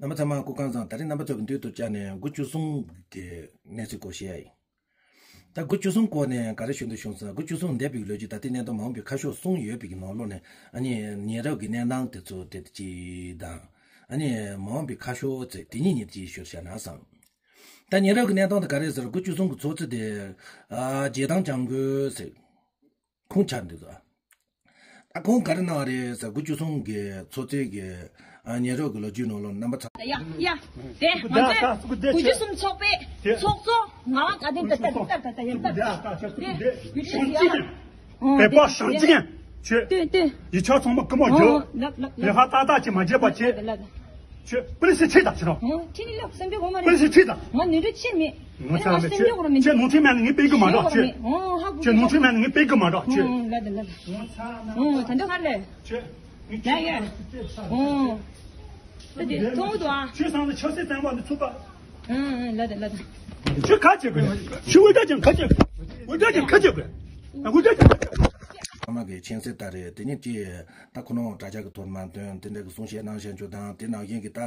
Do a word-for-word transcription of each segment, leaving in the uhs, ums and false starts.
རྣམ་པ་ཚང་མ་སྐུ་ཁམས་བཟང་། ད་རེས་རྣམ་པ་ཚོ་གི་མདུན་དུ་བཅར་ནས་དགུ་བཅུ་གསུམ་གི་གནས་ཚུལ་སྐོར་བཤད་ཡ་ཡིན། ད་དགུ་བཅུ་གསུམ་སྐོར་ནས་ག་རེ་ཞུ་འདོད་བྱུང་ཟེར་ན། དགུ་བཅུ་གསུམ་འདས་པའི་ལོ་རྒྱུས་ད་ལྟའི་གནས་སྟངས་མ་འོངས་པའི་ཁ་ཕྱོགས་གསུམ་ཡོད་པའི་གི་ནང་ལོགས་ནས། ཨ་ནི་ཉེ་རབས་ཀྱི་གནས་སྟངས་དེ་ཚོ་དེ་གཅིག་དང་། ཨ་ནི་མ་འོངས་པའི་ཁ་ཕྱོགས་ཚེ་དེ་གཉིས་གཉིས་ཀྱིས་ཞུ་བྱ་ན་བསམ། ད་ཉེ་རབས་ཀྱི་གནས་སྟངས་དེ་ག་རེ་ཟེར། དགུ་བཅུ་གསུམ་གི་ཚོགས་གཙོ་དེ། ཨ། རྗེ་བདག་འཇམ་མགོན་ཟེར། ཁོང་ཆགས་འདུག་ཟེར། ད་ཁོང་ག་རེ་གནང་བ་རེད་ཟེར། དགུ་བཅུ་གསུམ་གི་ཚོགས་གཙོའི་གི། ཨ། ཉེ་རབས་ཀྱི་ལོ་རྒྱུས་ནང་ལོགས་རྣམ་པ་ཚང་། ཡ་ཡ། དེ་ང་ཚོས་དགུ་བཅུ་གསུམ་ཚོགས་པའི་ཚོགས་གཙོ་ང་ལ་བཀའ་དྲིན་ད་ལྟ་ད་ལྟ་ཡང་ད་དེ་ཡུལ་ཤུལ་ཡ། 北方上京 去 对对。 ཡིག་ཆ་ཚང་མ་ཀུ་མོ་རྒྱོབ། ལབ་ལབ་ལབ། ལས་ཀ་ཏག་ཏག་ཅིག་མ་བྱེད་པ་བྱེད། ལབ་ལབ། ཁྱོད་པུ་ལི་སི་ཁྲིད་དང་ཕྱིར་རོ། ཁྱེད་ནི་ལབ་སེམས་ཁྲལ་གོ་མ་རེད། པུ་ལི་སི་ཁྲིད་དང་། ང་ནི་འདྲ་ཆེར་མེད། ངོ་ཚ་མེད། ཁྱོད་སེམས་ཁྲལ་གོ་མ་རེད། ཁྱོད་ནོར་འཁྲུལ་མེད་ན་ངས་སྤེལ་གི་མ་རོགས། ཁྱོད་ཁྱོད་ནོར་འཁྲུལ་མེད་ན་ངས་སྤེལ་གི་མ་རོགས། ཁྱོད། ལབ་དང་ལབ། ད་འདི་ག་རེད། ཁྱོད། ཡ་ཡ། ད་དེ་མཐོང་གི་འདུག་ཨ། ཁྱོད་སང་ལ་ཆབ་སྲིད་བཙན་པ་འདི་ཚུགས་པ། ཨང་ཨང་། ལབ་དང་ལབ་དང་། ཁྱོད་ཁ་ཆེ་དགོས། ཁྱོད་འུར་སྒྲ་ཀྱང་ཁ་ཆེ་དགོས། འུར་སྒྲ་ཀྱང་ཁ་ཆེ་དགོས། འུར་སྒྲ་ཀྱང་ཁ་ཆེ་དགོས། ཚང་མ་གི་མཁྱེན་གསལ་ལྟར་རེད། དེ་ཉིད་ཀྱིས་ད་ཁོ་ནོ་དྲ་རྒྱ་གི་ཐོག་མ་འདོན་དེ་འདྲ་གི་གསུང་བཤད་གནང་བཞག་རྒྱུ་དང་། དེ་ནང་བཞིན་གྱི་ད་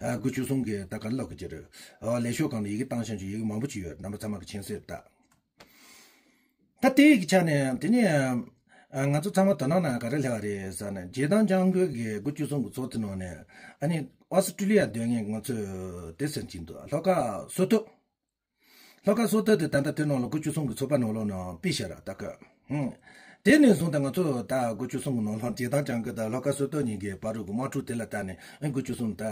དགུ་བཅུ་གསུམ་གི་ད་ག་ལོག་གི་ཅི་རེད། ལས་ཤོག་སྒང་ལ་ཡི་གེ་བཏང་བཞག་རྒྱུ་ཡི་གེ་མང་པོ་ཅིག་ཡོད། རྣམ་པ་ཚང་མ་གི་མཁྱེན་གསལ་ལྟར། ད་དེའི་གི་ཆ་ནས་དེ་ནས། ང་ཚོ་ཚང་མ་དོ་སྣང་ནང་ག་རེ་སླེབས་པ་རེད་ཟེར་ན། རྗེ་བདག་འཇམ་མགོན་གྱི་དགུ་བཅུ་གསུམ་གི་ཚོགས་དེ་ནང་ནས། ཨ་ནི་ཨོ་སི་ཀྲི་ལི་ཡ་སྡོད་མཁན་ང་ཚོས་དེ་ཟེར་གྱིན་འདུག་ལྷོ་ཁ་སོ་ཏོ། ལྷོ་ཁ་སོ་ཏོ་དེ་ད་ལྟ་དེ་ནང་ལ་དགུ་བཅུ་གསུམ་གི་ཚོགས་པ་ནང་ལོགས་ནང་ཕུད་བཞག་ར་ད་ག་ཧུམ། དེ་ནས་བཟུང་སྟེ་ང་ཚོ་ད་དགུ་བཅུ་གསུམ་གི་ནང་ལྷོ་རྗེ་བདག་འཇམ་མགོན་དང་ལྷོ་ཁ་སོ་ཏོ་གཉིས་ཀྱི་བར་དུ་གི་དམག་འཁྲུག་དེ་ལ་བལྟས་ནས། ཨ། དགུ་བཅུ་གསུམ་ད་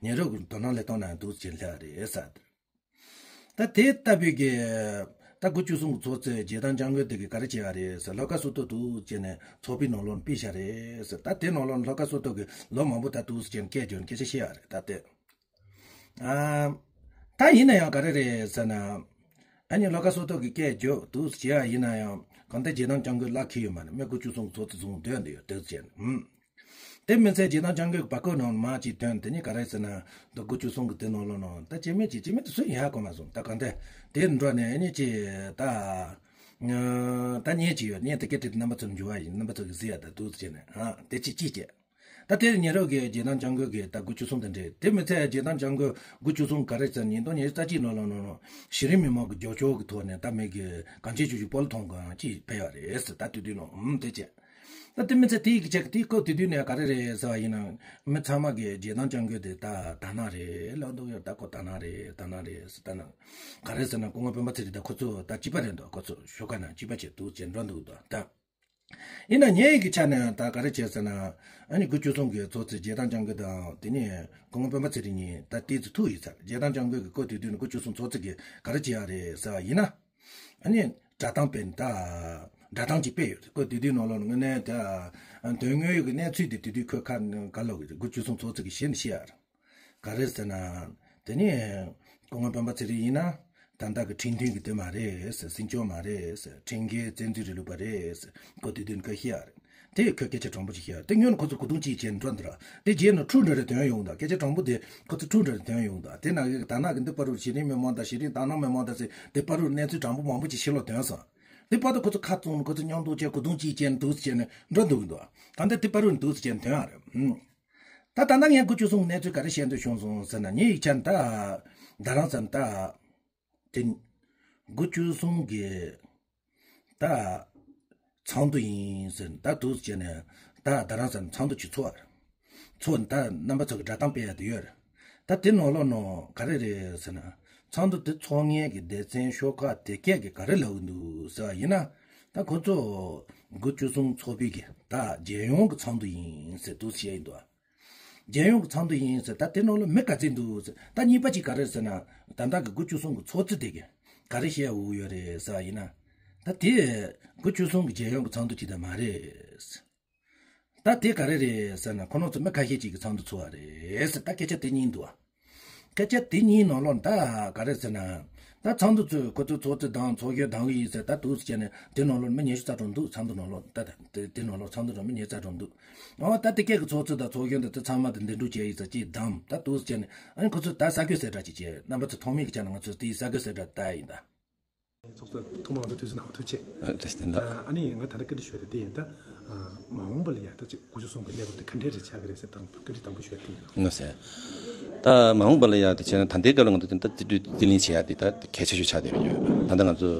ཉེ་རབས་ཀྱི་དོ་སྣང་སླེབས་སྟངས་ནང་འདུག་ཅེས་སླེབས་པ་རེད་ཟེར། ད་དེ་ལྟ་བུའི་གི། ད་དགུ་བཅུ་གསུམ་གི་ཚོགས་གཙོས་རྗེ་བདག་འཇམ་མགོན་དེ་གིས་ག་རེ་བྱས་པ་རེད་ཟེར། ལྷོ་ཁ་སོ་ཏོ་འདུག་ཅེས་ནས་ཚོགས་པའི་ནང་ལོགས་ཕུད་བཞག་རེད་ཟེར། ད་དེ་ནང་ལོགས་ལྷོ་ཁ་སོ་ཏོ་གིས་ལོ་མང་པོ་ད་འདུག་ཅེས་སྐད་བརྗོད་སྐད་ཆ་བཤད་པ་རེད་ད་དེ། ཨ། ད་ཡིན་ན་ཡང་ག་རེ་རེད་ཟེར་ན། ཨ་ནི་ལྷོ་ཁ་སོ་ཏོ་གིས་སྐད་བརྗོད་འདུག་ཅེས་པ་ཡིན་ན་ཡང་། གང་ལྟར་རྗེ་བདག་འཇམ་མགོན་ལག་ཁེལ་ཡོད་མ་རེད། མི་དགུ་བཅུ་གསུམ་གི་ཚོགས་གཙོ་བཟུང་སྡོད་འདི་ཡོད་འདུག་ཅེས། ཧུམ། དེ་མིན་ཚེ་རྗེ་བདག་འཇམ་མགོན་གྱི་བར་སྐབས་ནང་མ་ཅིག་ཐོན། དེ་ནི་ག་རེ་ཟེར་ན། ད་དགུ་བཅུ་གསུམ་གི་དེ་ནང་ལོགས་ནང་ད་སྐྱེ་དམན་གྱི་སྐྱེ་དམན་དེ་སུ་ཡིན་ཧ་གོ་མ་སོང་། ད་གང་ལྟར་དེ་འགྲོ་ནས་ཨ་ནི་ཅི་ད། ད་བརྙན་ཅིག་ཡོད། བརྙན་དེ་སྐད་བྲིས་ཏེ་རྣམ་པ་ཚོར་འབྱོར་བ་ཡིན། རྣམ་པ་ཚོ་གིས་གཟིགས་ཡ་ད་འདུག་ཅེས་ནས། ཨ། དེ་ཅིག་ཅིག་བྱས། ད་དེར་ཉེ་རབས་ཀྱི་རྗེ་བདག་འཇམ་མགོན་གྱི་ད་དགུ་བཅུ་གསུམ་དེ་འདྲས། དེ་མི་ཚད་རྗེ་བདག་འཇམ་མགོན་དགུ་བཅུ་གསུམ་ག་རེ་ཟེར། ཉིས་སྟོང་ཉི་ཤུ་རྩ་གཅིག་ནང་ལོགས་ནང་ལོགས་གཞི་རིམ་མི་མང་གི་རྒྱབ་སྐྱོར་གྱི་ཐོག་ནས་ད་མི་གི་གངས་ཅན་ཆོས་ཀྱི་སྤོ་ལོ་ཐོང་གང་ཅིག་ཕེབས་པ་རེད་ཟེར། ད་དུས་དུས་ནང་ཧུམ་དེ་བྱས། ད་དེ་མི་ཚད་དེའི་གི་ཆེད་ཀྱི་དེའི་སྐབས་དེ་དུས་ནས་ག་རེ་རེད་ཟེར་བ་ཡིན་ན། མི་ཚང་མ་གི་རྗེ་བདག་འཇམ་མགོན་དེ་ད་དར་ནག་རེད་ལབ་འདུག་ཡོད། ད་ཁོ་དར་ནག་རེད། དར་ནག་རེད་ཟེར། དར་ནག་ག་རེ་ཟེར་ན། སྐུ་ངོ་སྤེན་པ་ཚེ་རིང་དང་ཁོ་ཚོ་ད་གཅིག་པ་རེད་འདུག་ཁོ་ཚོ་ཤོག་ཁག་ནང་གཅིག་པ་བྱས་འདུག་ཅེས་འགྲོ་འདུག་འདུག་ད། ཡིན་ན་ངའི་གི་ཆ་ནས་ད་ག་རེ་བྱས་ཟེར་ན། ཨ་ནི་དགུ་བཅུ་གསུམ་གི་ཚོགས་གཙོ་རྗེ་བདག་འཇམ་མགོན་དང་། དེ་ནས་སྐུ་ངོ་སྤེན་པ་ཚེ་རིང་གཉིས་ད་ཏོག་ཙམ་ཐུག་ཡོད་ཚར། རྗེ་བདག་འཇམ་མགོན་གྱིས་སྐབས་དེ་དུས་ནས་དགུ་བཅུ་གསུམ་ཚོགས་གཙོ་གིས་ག་རེ་བྱས་ཡ་རེད་ཟེར་བ་ཡིན་ན། ཨ་ནི་བསྒྲགས་གཏམ་སྤེལ། ད་བསྒྲགས་གཏམ་ཅིག་སྤེལ་ཡོད། སྐབས་དེ་དུས་ནང་ལོགས་དངོས་གནས་ད་དོན་དངོས་ཡོད་ཀྱི་གནས་ཚུལ་དེ་དེ་དུས་ཁོས་ཁ་ག་ལོག་གི་དགུ་བཅུ་གསུམ་ཚོགས་གཙོ་གིས་ཞེ་ནས་བཤད་ཡ་རེད། ག་རེ་ཟེར་ན། དེ་ནས་སྐུ་ངོ་སྤེན་པ་ཚེ་རིང་ཡིན་ན། ད་ལྟ་གི་ཁྲིམས་མཐུན་གྱི་དེ་མ་རེད་ཟེར། འཛིན་སྐྱོང་མ་རེད་ཟེར། ཁྲིམས་འགལ་བཙན་འཛུལ་རིང་ལུགས་པ་རེད་ཟེར། ཁོ་དེ་དུས་ཁོས་བཤད་ཡ་རེད། དེ་ཁོས་སྐད་ཆ་དྲང་པོ་ཅིག་བཤད་ཡ་རེད། དེ་སྔོན་ཁོ་ཚོ་གོ་རྡུང་གཅིག་བྱས་ནས་འགྲོ་འདི་ར། དེ་རྗེས་ནས་འཁྲུག་འདྲ་རེ་དོན་ཡོང་འདུག་སྐད་ཆ་དྲང་པོ་དེ་ཁོ་ཚོ་འཁྲུག་འདྲ་རེ་དོན་ཡོང་འདུག་དེ་ནང་གི་ད་ནང་གི་འདི་བར་དུ་གཞི་རིམ་མི་མང་དང་། གཞི་རིམ་དང་བླངས་མི་མང་དང་ཟེར། དེ་བར་དུ་གནས་ཚུལ་དྲང་པོ་མང་པོ་ཅིག་ཕྱི་ལོགས་ཐོན་སོང་། དེ་བར་དུ་ཁོ་ཚོ་ཁ་བཙུམ། ཁོ་ཚོ་མཉམ་དུ་བྱས་གོ་རྡུང་གཅིག་བྱས་ནས་འདུག་སེ་བྱས་ནས་འགྲོ་འདུག་གི་འདུག་གང་ལྟར་དེ་བར་དུ་འདུག་སེ་བྱས་ནས་ཐོན་ཡ་རེད། ཨུམ། ད་ད་ལྟ་ངས་དགུ་བཅུ་གསུམ་གནས་ཚུལ་ག་རེ་བཤད་འདོད་བྱུང་སོང་ཟེར་ན། ངའི་ཡིག་ཆ་ནི་ད་ད་རང་ཙམ་ད་དེ་དགུ་བཅུ་གསུམ་གི་ད་ཚོགས་འདུ་ཡིན་ཟེར། ད་འདུག་སེ་བྱས་ནས་ད་ད་རང་ཙམ་ཚོགས་འདུ་ཅིག་ཚོགས་པ་རེད། ཚོགས་ནས་ད་རྣམ་པ་ཚོ་གི་བསྒྲགས་གཏམ་སྤེལ་ཡ་དེ་ཡོད་རེད། ད་དེ་ནང་ལོགས་ནང་ག་རེ་རེད་ཟེར་ན། ཚོགས་འདུ་དེ་ཚོགས་མཁན་གྱི་སྡེ་ཚན་ཤོག་ཁག་དེ་གས་ཀྱིས་ག་རེ་ལབ་ཀྱི་འདུག་ཟེར་བ་ཡིན་ན། ད་ཁོ་ཚོ་དགུ་བཅུ་གསུམ་ཚོགས་པའི་གི་ད་རྒྱལ་ཡོངས་ཀྱི་ཚོགས་འདུ་ཡིན་ཟེར་འདུག་བཤད་ཡིན་འདུག་རྒྱལ་ཡོངས་ཀྱི་ཚོགས་འདུ་ཡིན་ཟེར། ད་དེ་ནང་ལ་མི་ག་ཚོད་འདུག་ཟེར། ད་གཉིས་པ་གཅིག་ག་རེ་ཟེར་ན། ད་ལྟ་གི་དགུ་བཅུ་གསུམ་གི་ཚོགས་གཙོ་དེ་གིས་ག་རེ་བཤད་འོས་ཡོད་རེད་ཟེར་བ་ཡིན་ན། ད་དེ་དགུ་བཅུ་གསུམ་གི་རྒྱལ་ཡོངས་ཀྱི་ཚོགས་འདུ་གཅིག་ད་མ་རེད། ད་དེ་ག་རེ་རེད་ཟེར་ན། ཁོ་རང་ཚོ་མི་ཁ་ཤས་ཅིག་གི་ཚོགས་འདུ་ཚོགས་པ་རེད་ཟེར། ད་སྐད་ཆ་དེ་གཉིས་འདུག་ཨ། སྐད་ཆ་དེ་གཉིས་ནང་ལོགས་ད་ག་རེ་ཟེར་ན། ད་ཚོགས་འདུ་ཚོས་ཁོ་ཚོ་ཚོགས་གཙོ་དང་ཚོགས་གཞོན་དང་གི་ཡིན་ཟེར། ད་འདུག་སེ་བྱས་ནས་དེ་ནང་ལོགས་མི་ཉི་ཤུ་རྩ་གྲངས་འདུག་ཚོགས་འདུ་ནང་ལོགས། ད་ད་དེ་དེ་ནང་ལོགས་ཚོགས་འདུ་ནང་མི་ཉི་ཤུ་རྩ་གྲངས་འདུག་ཨོ། ད་དེ་སྐད་ཀྱི་ཚོགས་གཙོ་དང་ཚོགས་གཞོན་དང་དེ་ཚང་མ་དེ་འདེམས་སྒྲུག་བྱས་ཡིན་ཟེར་ཅིག་བདམས། ད་འདུག་སེ་བྱས་ནས་ཨ་ནི་ཁོ་ཚོས་ད་གསར་འགོད་གསལ་བསྒྲགས་ཅིག་བྱས། རྣམ་པ་ཚོ་ཐོག་མའི་གི་ཆ་ནས་ང་ཚོས་དེའི་གསར་འགོད་གསལ་བསྒྲགས་ད་ཡིན་ད། ཚོགས་གཙོ་ཐོག་མར་ང་ཚོ་དུས་ཚོད་གནང་བ་ཐུགས་རྗེ་ཆེ། ཨ། བཀྲ་ཤིས་བདེ་ལེགས། ཨ་ནི་ང་ད་ལྟ་བཀའ་འདྲི་ཞུ་ཡ་དེ་འདི་ཡིན་ད། མ་འོངས་པ་ལ་ཡ་ད་ཅིག་དགུ་བཅུ་གསུམ་གི་གནས་བབ་དེ་ག་འདྲས་རེད་ཆགས་ཀྱི་རེད་ཟེར་དང་བཀའ་འདྲི་དང་པོ་ཞུ་ཡ་དེ་ཡིན། ལགས་སོ། ད་མ་འོངས་པ་ལ་ཡ་དེ་བྱས་ན་ད་ལྟའི་སྐབས་ལ་ང་ཚོ་དེ་ད་རྩིས་སྤྲོད་རྩིས་ལེན་བྱེད་ཡ་དེ་ད་གལ་ཆེ་ཤོས་ཆགས་བསྡད་ཡོད། ད་ལྟ་ང་ཚོ་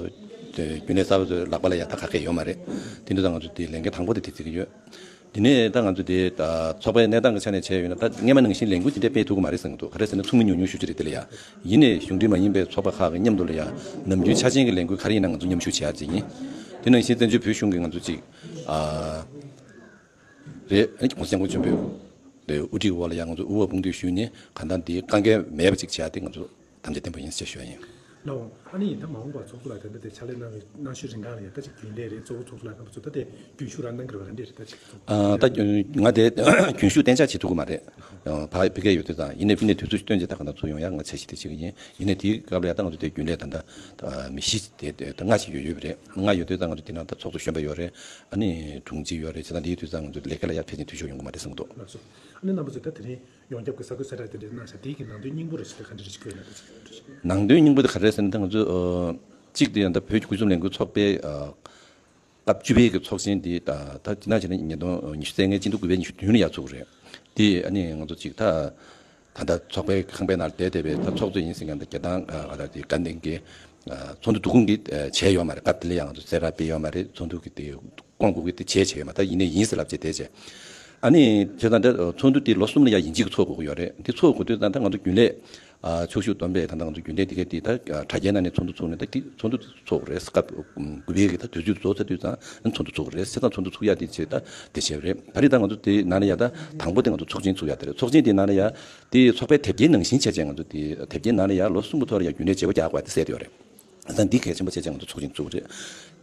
དེ་རྒྱུན་ལས་གསར་པ་ཚོའི་ལག་པ་ལ་ཡ་ད་ག་གེ་ཡོད་མ་རེད། དེ་འདྲ་ད་ང་ཚོ་དེ་ལས་འགན་དང་པོ་དེ་དེ་བརྩི་གི་ཡོད། དེ་ནས་ད་ང་ཚོ་དེ་ད་ཚོགས་པའི་གནས་སྟངས་ཀྱི་ཆ་ནས་བྱས་ཡོད་ན་ད་སྔས་མ་ནང་བཞིན་ལས་འགུལ་དེ་འདྲ་སྤེལ་ཐུབ་ཀྱི་མ་རེད་བསམ་གྱི་འདུག་ག་རེ་ཟེར་ན་ཚོགས་མི་ཉུང་ཉུང་ཞེ་པོ་ཅིག་རེད་དེ་ལ་ཡ། ཡིན་ནའི་གཞུང་འབྲེལ་མ་ཡིན་པའི་ཚོགས་པ་ཁག་གི་མཉམ་དུ་ལ་ཡ་ནམ་རྒྱུན་ཆ་ཅན་གྱི་ལས་འགུལ་ག་རེ་ཡིན་ན་ང་ཚོ་མཉམ་ཞུགས་བྱེད་ཡ་ཅིག་ཡིན། དེ་ནང་བཞིན་བཙན་བྱོལ་བོད་གཞུང་གི་ང་ཚོ་ཅིག་ཨ། རེད། ཨ་ནི་༸གོང་ས་༸སྐྱབས་མགོན་ཆེན་པོའི་དབུ་ཁྲིད་འོག་ལ་ཡང་ང་ཚོ་དབུ་བ་དཔུང་སྡེ་ཞུས་ནས་གང་ལྟར་འདི་དཀའ་ངལ་མེད་པ་ཅིག་བྱ་སྟེ་ང་ཚོ་དམ་བཅའ་བརྟན་པོ་ཡིན་ཞེས་ཞུ་ཡ་ཡིན། ལགས་འོང་། ཨ་ནི་ད་མ་འོངས་པར་ཚོགས་གཙོ་ལགས་ད་ལྟ་དེ་ཕྱག་ལས་གནང་བའི་གནང་ཤུལ་རིང་གང་ལ་ཡང་ད་ཅིག་རྒྱུན་ལས་རེད། གཙོ་བོ་ཚོགས་གཙོ་ལགས་རྣམ་པ་ཚོ་ད་དེ་རྒྱུན་ཞུགས་རང་གནང་གི་རེད་པ། རང་འདྲས་རེད། ད་ཅིག་ཚོགས་གཙོ། ཨ་ད་ང་དེ་རྒྱུན་ཞུགས་གཏན་འཇགས་བྱེད་ཐུབ་ཀྱི་མ་རེད། ཕ་ཕི་ཀའི་ཡོད་དུས་ཙང་ཡིན་ནའི་ཕི་ནས་དུས་ཚོད་བཏོན་རྗེས་ད་ག་ན་ཚུར་ཡོང་ཡ་ང་འཆར་གཞི་དེ་བྱེད་ཀྱི་ཡིན། ཡིན་ནའི་དེའི་སྐབས་ལ་ཡ་ད་ང་ཚོ་དེ་རྒྱུན་ལས་ད་ད་མི་བཞི་དེ་ད་ལྔ་ཞིག་ཡོད་ཡོད་པ་རེད། ལྔ་ཡོད་དུས་ཙང་ང་ཚོ་དེ་ནང་ད་ཚོགས་གཙོ་གཞོན་པ་ཡོད་རེད། ཨ་ནི་དྲུང་ཆེ་ཡོད་རེད། བྱས་ཙང་དེའི་དུས་ཙང་ང་ཚོ་ལས་ཀ་ལ་ཡ་ཕལ་ཆེར་འཐུས་ཤོར་ཡོང་གི་མ་རེད་བསམ་གྱི་འདུག་ལགས་སོ། ཨ་ནི་རྣམ་པ་ཚོས་ད་དེ་རིང་ཡོངས་ཁྱབ་ཀྱི་གསར་འགོད་གསལ་བསྒྲགས་དེ་འདྲ་གནང་བཞག་དེའི་གི་ནང་དོན་སྙིང་པོ་རེ་ཞིག་ད་ག་འདྲ་རེ་ཞིག་བཀོད་ཡོད་ན་ད་ཅིག་ཡོད་རེད། ནང་དོན་སྙིང་པོ་དེ་ག་རེ་རེད་ཟེར་ན་ད་ང་ཚོ་ཨ་གཅིག་དེ་ཡང་ད་བོད་ཀྱི་སྐུ་ཚབ་ལས་འགུལ་ཚོགས་པའི་ཨ་སྐབས་བཅུ་པའི་གི་ཚོགས་ཆེན་འདི་ད་ད་དེ་ན་བྱས་ན་ཉིས་སྟོང་ཉི་ཤུ་རྩ་ལྔའི་སྤྱི་ཟླ་དགུ་པའི་ཉི་ཤུ་བདུན་ལ་ཡར་ཚུགས་རེད། དེ་ཨ་ནི་ང་ཚོ་གཅིག་ད་ད་ལྟ་ཚོགས་པའི་ཁང་པའི་ནང་བསྡད་བསྡད་པའི་ད་ཚོགས་གཙོ་ཡིན་ཟེར་མཁན་དང་རྒྱལ་ཐང་ཨ་ད་དེ་དགའ་ལྡན་གྱི་ཨ་ཚོགས་འདུ་དུ་ཁུངས་ཀྱི་ཨ་བྱས་ཡོད་མ་རེད། སྐབས་དེ་ལ་ཡང་ང་ཚོ་གསལ་བསྒྲགས་སྤེལ་ཡོད་མ་རེད། ཚོགས་འདུ་གི་དེ་སྐོང་དགོས་ཀྱི་དེ་བྱས་བྱས་ཡོད་མ་ད་ཡིན་ནའི་ཡིན་ཟེར་ལབ་བྱས་བསྡད་བྱས། ཨ་ནི་བྱས་ཙང་ད་ཚོགས་འདུ་དེ་ལོ་གསུམ་ལ་ཡང་ཡིན་གཅིག་ཚོགས་དགོས་ཀྱི་ཡོད་རེད། དེ་ཚོགས་དགོས་དུས་ད་ལྟ་ང་ཚོ་རྒྱུན་ལས་ཨ་ཕྱོགས་བཞུགས་བསྡོམས་པས་ད་ལྟ་ང་ཚོ་རྒྱུན་ལས་དེ་གས་དེ་ད་ཨ་དྲ་རྒྱའི་ནང་ནས་ཚོགས་འདུ་ཚུགས་ནས་ད་དེ་ཚོགས་འདུ་ཚོགས་དགོས་རེད། སྐབས་དགུ་པའི་གི་ད་དུས་ཚོད་རྫོགས་ཚར་དུས་ཙང་ཨ་ཚོགས་འདུ་ཚུགས་དགོས་རེད། བྱས་ཙང་ཚོགས་འདུ་ཚུགས་ཡ་དེ་བྱས་ད་དེ་བྱས་པ་རེད། ད་རེས་ད་ང་ཚོ་དེ་ནང་ལ་ཡ་ད་དང་པོ་དེ་ང་ཚོ་ཚོགས་ཆེན་ཚུགས་ཡ་དེ་རེད། ཚོགས་ཆེན་དེ་ནང་ལ་ཡ་དེ་ཚོགས་པའི་དེབ་སྐྱེལ་ནང་བཞིན་བྱས་བྱས་ང་ཚོ་དེ་དེབ་སྐྱེལ་ནང་ལ་ཡ་ལོ་གསུམ་གི་ཐོག་ལ་ཡ་རྒྱུན་ལས་བརྗེ་པོ་རྒྱག་དགོས་པ་དེ་གསལ་བསྡད་ཡོད་རེད། ད་འདི་གལ་ཆེན་པོ་བྱས་བྱས་ང་ཚོ་ཚོགས་ཆེན་ཚུགས་རེད།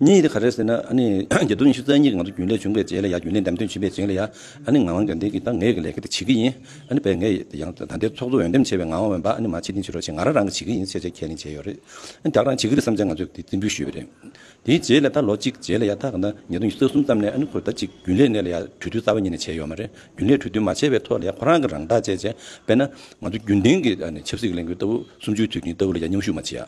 གཉིས་དེ་ག་རེ་ཟེར་ན་ཨ་ནི་ཉིས་སྟོང་ཉི་ཤུ་རྩ་གཉིས་ང་ཚོ་རྒྱུན་ལས་བྱུང་བའི་རྗེས་ལ་ཡ་རྒྱུན་ལས་འདེམས་ཐོན་བྱུང་བའི་རྗེས་ལ་ཡ་ཨ་ནི་ངག་དབང་དགའ་ལྡན་གྱིས་ད་ངས་གི་ལས་ཀ་དེ་བྱེད་ཀྱི་ཡིན། ཨ་ནི་བས་ངས་ཡང་ད་ལྟའི་ཚོགས་གཙོ་འོས་འདེམས་བྱས་པའི་ངག་དབང་དབེན་པ་ཨ་ནི་མར་ཕྱིར་འཐེན་བྱེད་རོགས་བྱེད། ང་རང་རང་གི་བྱེད་ཀྱི་ཡིན་ཟེར་བྱས་ཁས་ལེན་བྱས་ཡོད་རེད། ཨ་ནི་རྒྱག་རང་བྱེད་ཀྱི་རེད་བསམ་བྱས་ང་ཚོས་དེ་རྩིས་འབུལ་ཞུས་པ་རེད། དེའི་རྗེས་ལ་ད་ལོ་གཅིག་རྗེས་ལ་ཡ་ད་ག་ན་ཉིས་སྟོང་ཉི་ཤུ་རྩ་གསུམ་ཙམ་ནས་ཨ་ནི་ཁོ་ད་ཅིག་རྒྱུན་ལས་ནས་ལ་ཡ་གྲོས་བསྡུར་རྩ་བ་ཉིད་ནས་བྱས་ཡོད་མ་རེད། རྒྱུན་ལས་གྲོས་བསྡུར་མ་བྱས་པའི་ཐོག་ལ་ཡ་ཁོ་རང་གི་རང་བདག་བྱས་བྱས་དཔེར་ན་ང་ཚོ་རྒྱུན་ལྡན་གྱི་ཨ་ནི་ཆབ་སྲིད་ཀྱི་ལས་འགུལ་ལྟ་བུ་གསུམ་བཅུའི་དུས་ཆེན་ལྟ་བུ་ལ་ཡ་མཉམ་ཞུགས་མ་བྱེད་ཡ།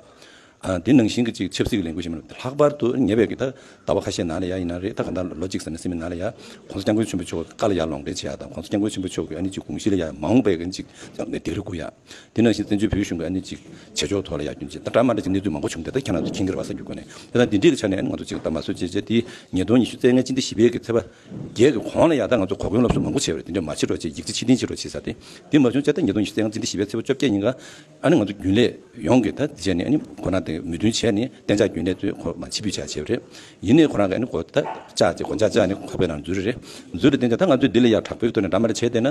ཨ་དེ་ནང་བཞིན་གྱི་ཅིག་ཆབ་སྲིད་ཀྱི་ལས་འགུལ་ཞིག་མིན་ལྷག་པར་དུ་ཉེ་བའི་གི་ད་ཟླ་བ་ཁ་ཤས་ནང་ལ་ཡ་ཡིན་ན་རེད། ད་ག་ད་ལོ་གཅིག་ཙམ་ནས་ཟིན་པའི་ནང་ལ་ཡ་༸གོང་ས་༸སྐྱབས་མགོན་ཆེན་པོ་མཆོག་གི་བཀའ་ལ་ཡ་ལོངས་སྤྲད་བྱེད་ཡ་དང་༸གོང་ས་༸སྐྱབས་མགོན་ཆེན་པོ་མཆོག་གི་ཨ་ནི་ཅིག་དགོངས་གཞི་ལ་ཡ་མ་འོངས་པའི་གི་ཅིག་ཡང་ནས་སྡིགས་ར་བསྐུལ་ཡ། དེ་ནང་བཞིན་བཙན་བྱོལ་བོད་གཞུང་གི་ཨ་ནི་ཅིག་བྱེད་ཕྱོགས་ཐོག་ལ་ཡ་རྒྱུན་ཆད་ད་འདྲ་མ་འདྲ་ཅིག་གནས་ཚུལ་མང་པོ་བྱུང་སྟེ་ད་ཁྱེད་རང་ཚོ་མཁྱེན་གྱི་རེད་པ་བསམ་གྱི་སྒོ་ནས། དེ་དང་དེ་འདྲའི་གི་ཆ་ནས་ཨ་ནི་ང་ཚོ་ཅིག་ད་མ་སོ་ཅེ་ཅེ་དེ་ཉིས་སྟོང་ཉི་ཤུ་རྩ་ལྔའི་སྤྱི་ཟླ་བཞི་པའི་གི་ཚེས་པ་བརྒྱད་གི་གོང་ལ་ཡ་ད་ང་ཚོ་གོ་སྐོན་སློབ་གསོ་མང་པོ་བྱས་པ་རེད། དེ་འདྲ་མ་བྱེད་རོགས་བྱེད། ཡིག་ཆ་ཕྱིར་འཐེན་བྱེད་རོགས་བྱེད་ཟེར་ཏེ། དེ་མ་བྱུང་བྱས་ད་ཉིས་སྟོང་ཉི་ཤུ་རྩ་ལྔའི་སྤྱི་ཟླ་བཞི་པའི་ཚེས་པ་བཅོ་བརྒྱད་ཉིན་ཀ་ཨ་ནི་ང་ཚོ་རྒྱུན་ལས་ཡོངས་ཀྱི་ད་དེ་བྱས་ནས་ཨ་ནི་ཁོ་རང་དེ་མོས་མཐུན་བྱས་ནས་གཏན་འཇགས་རྒྱུན་ལས་ཚོས་ཁོ་མ་ཕྱིར་འབུད་བྱས་བྱས་པ་རེད། ཡིན་ནའི་ཁོ་རང་གིས་ཨ་ནི་གོ་ད་བཅག་ཅིག་གོ་འཇགས་བཅག་ནས་ཁོག་པའི་ནང་འཛུལ་རེད། འཛུལ་རེད། དེ་འདྲ་ད་ང་ཚོས་འདི་ལ་ཡ་དྲག་པོའི་ཐོག་ནས་འདྲ་མ་འདྲ་བྱས་བསྡད་ན་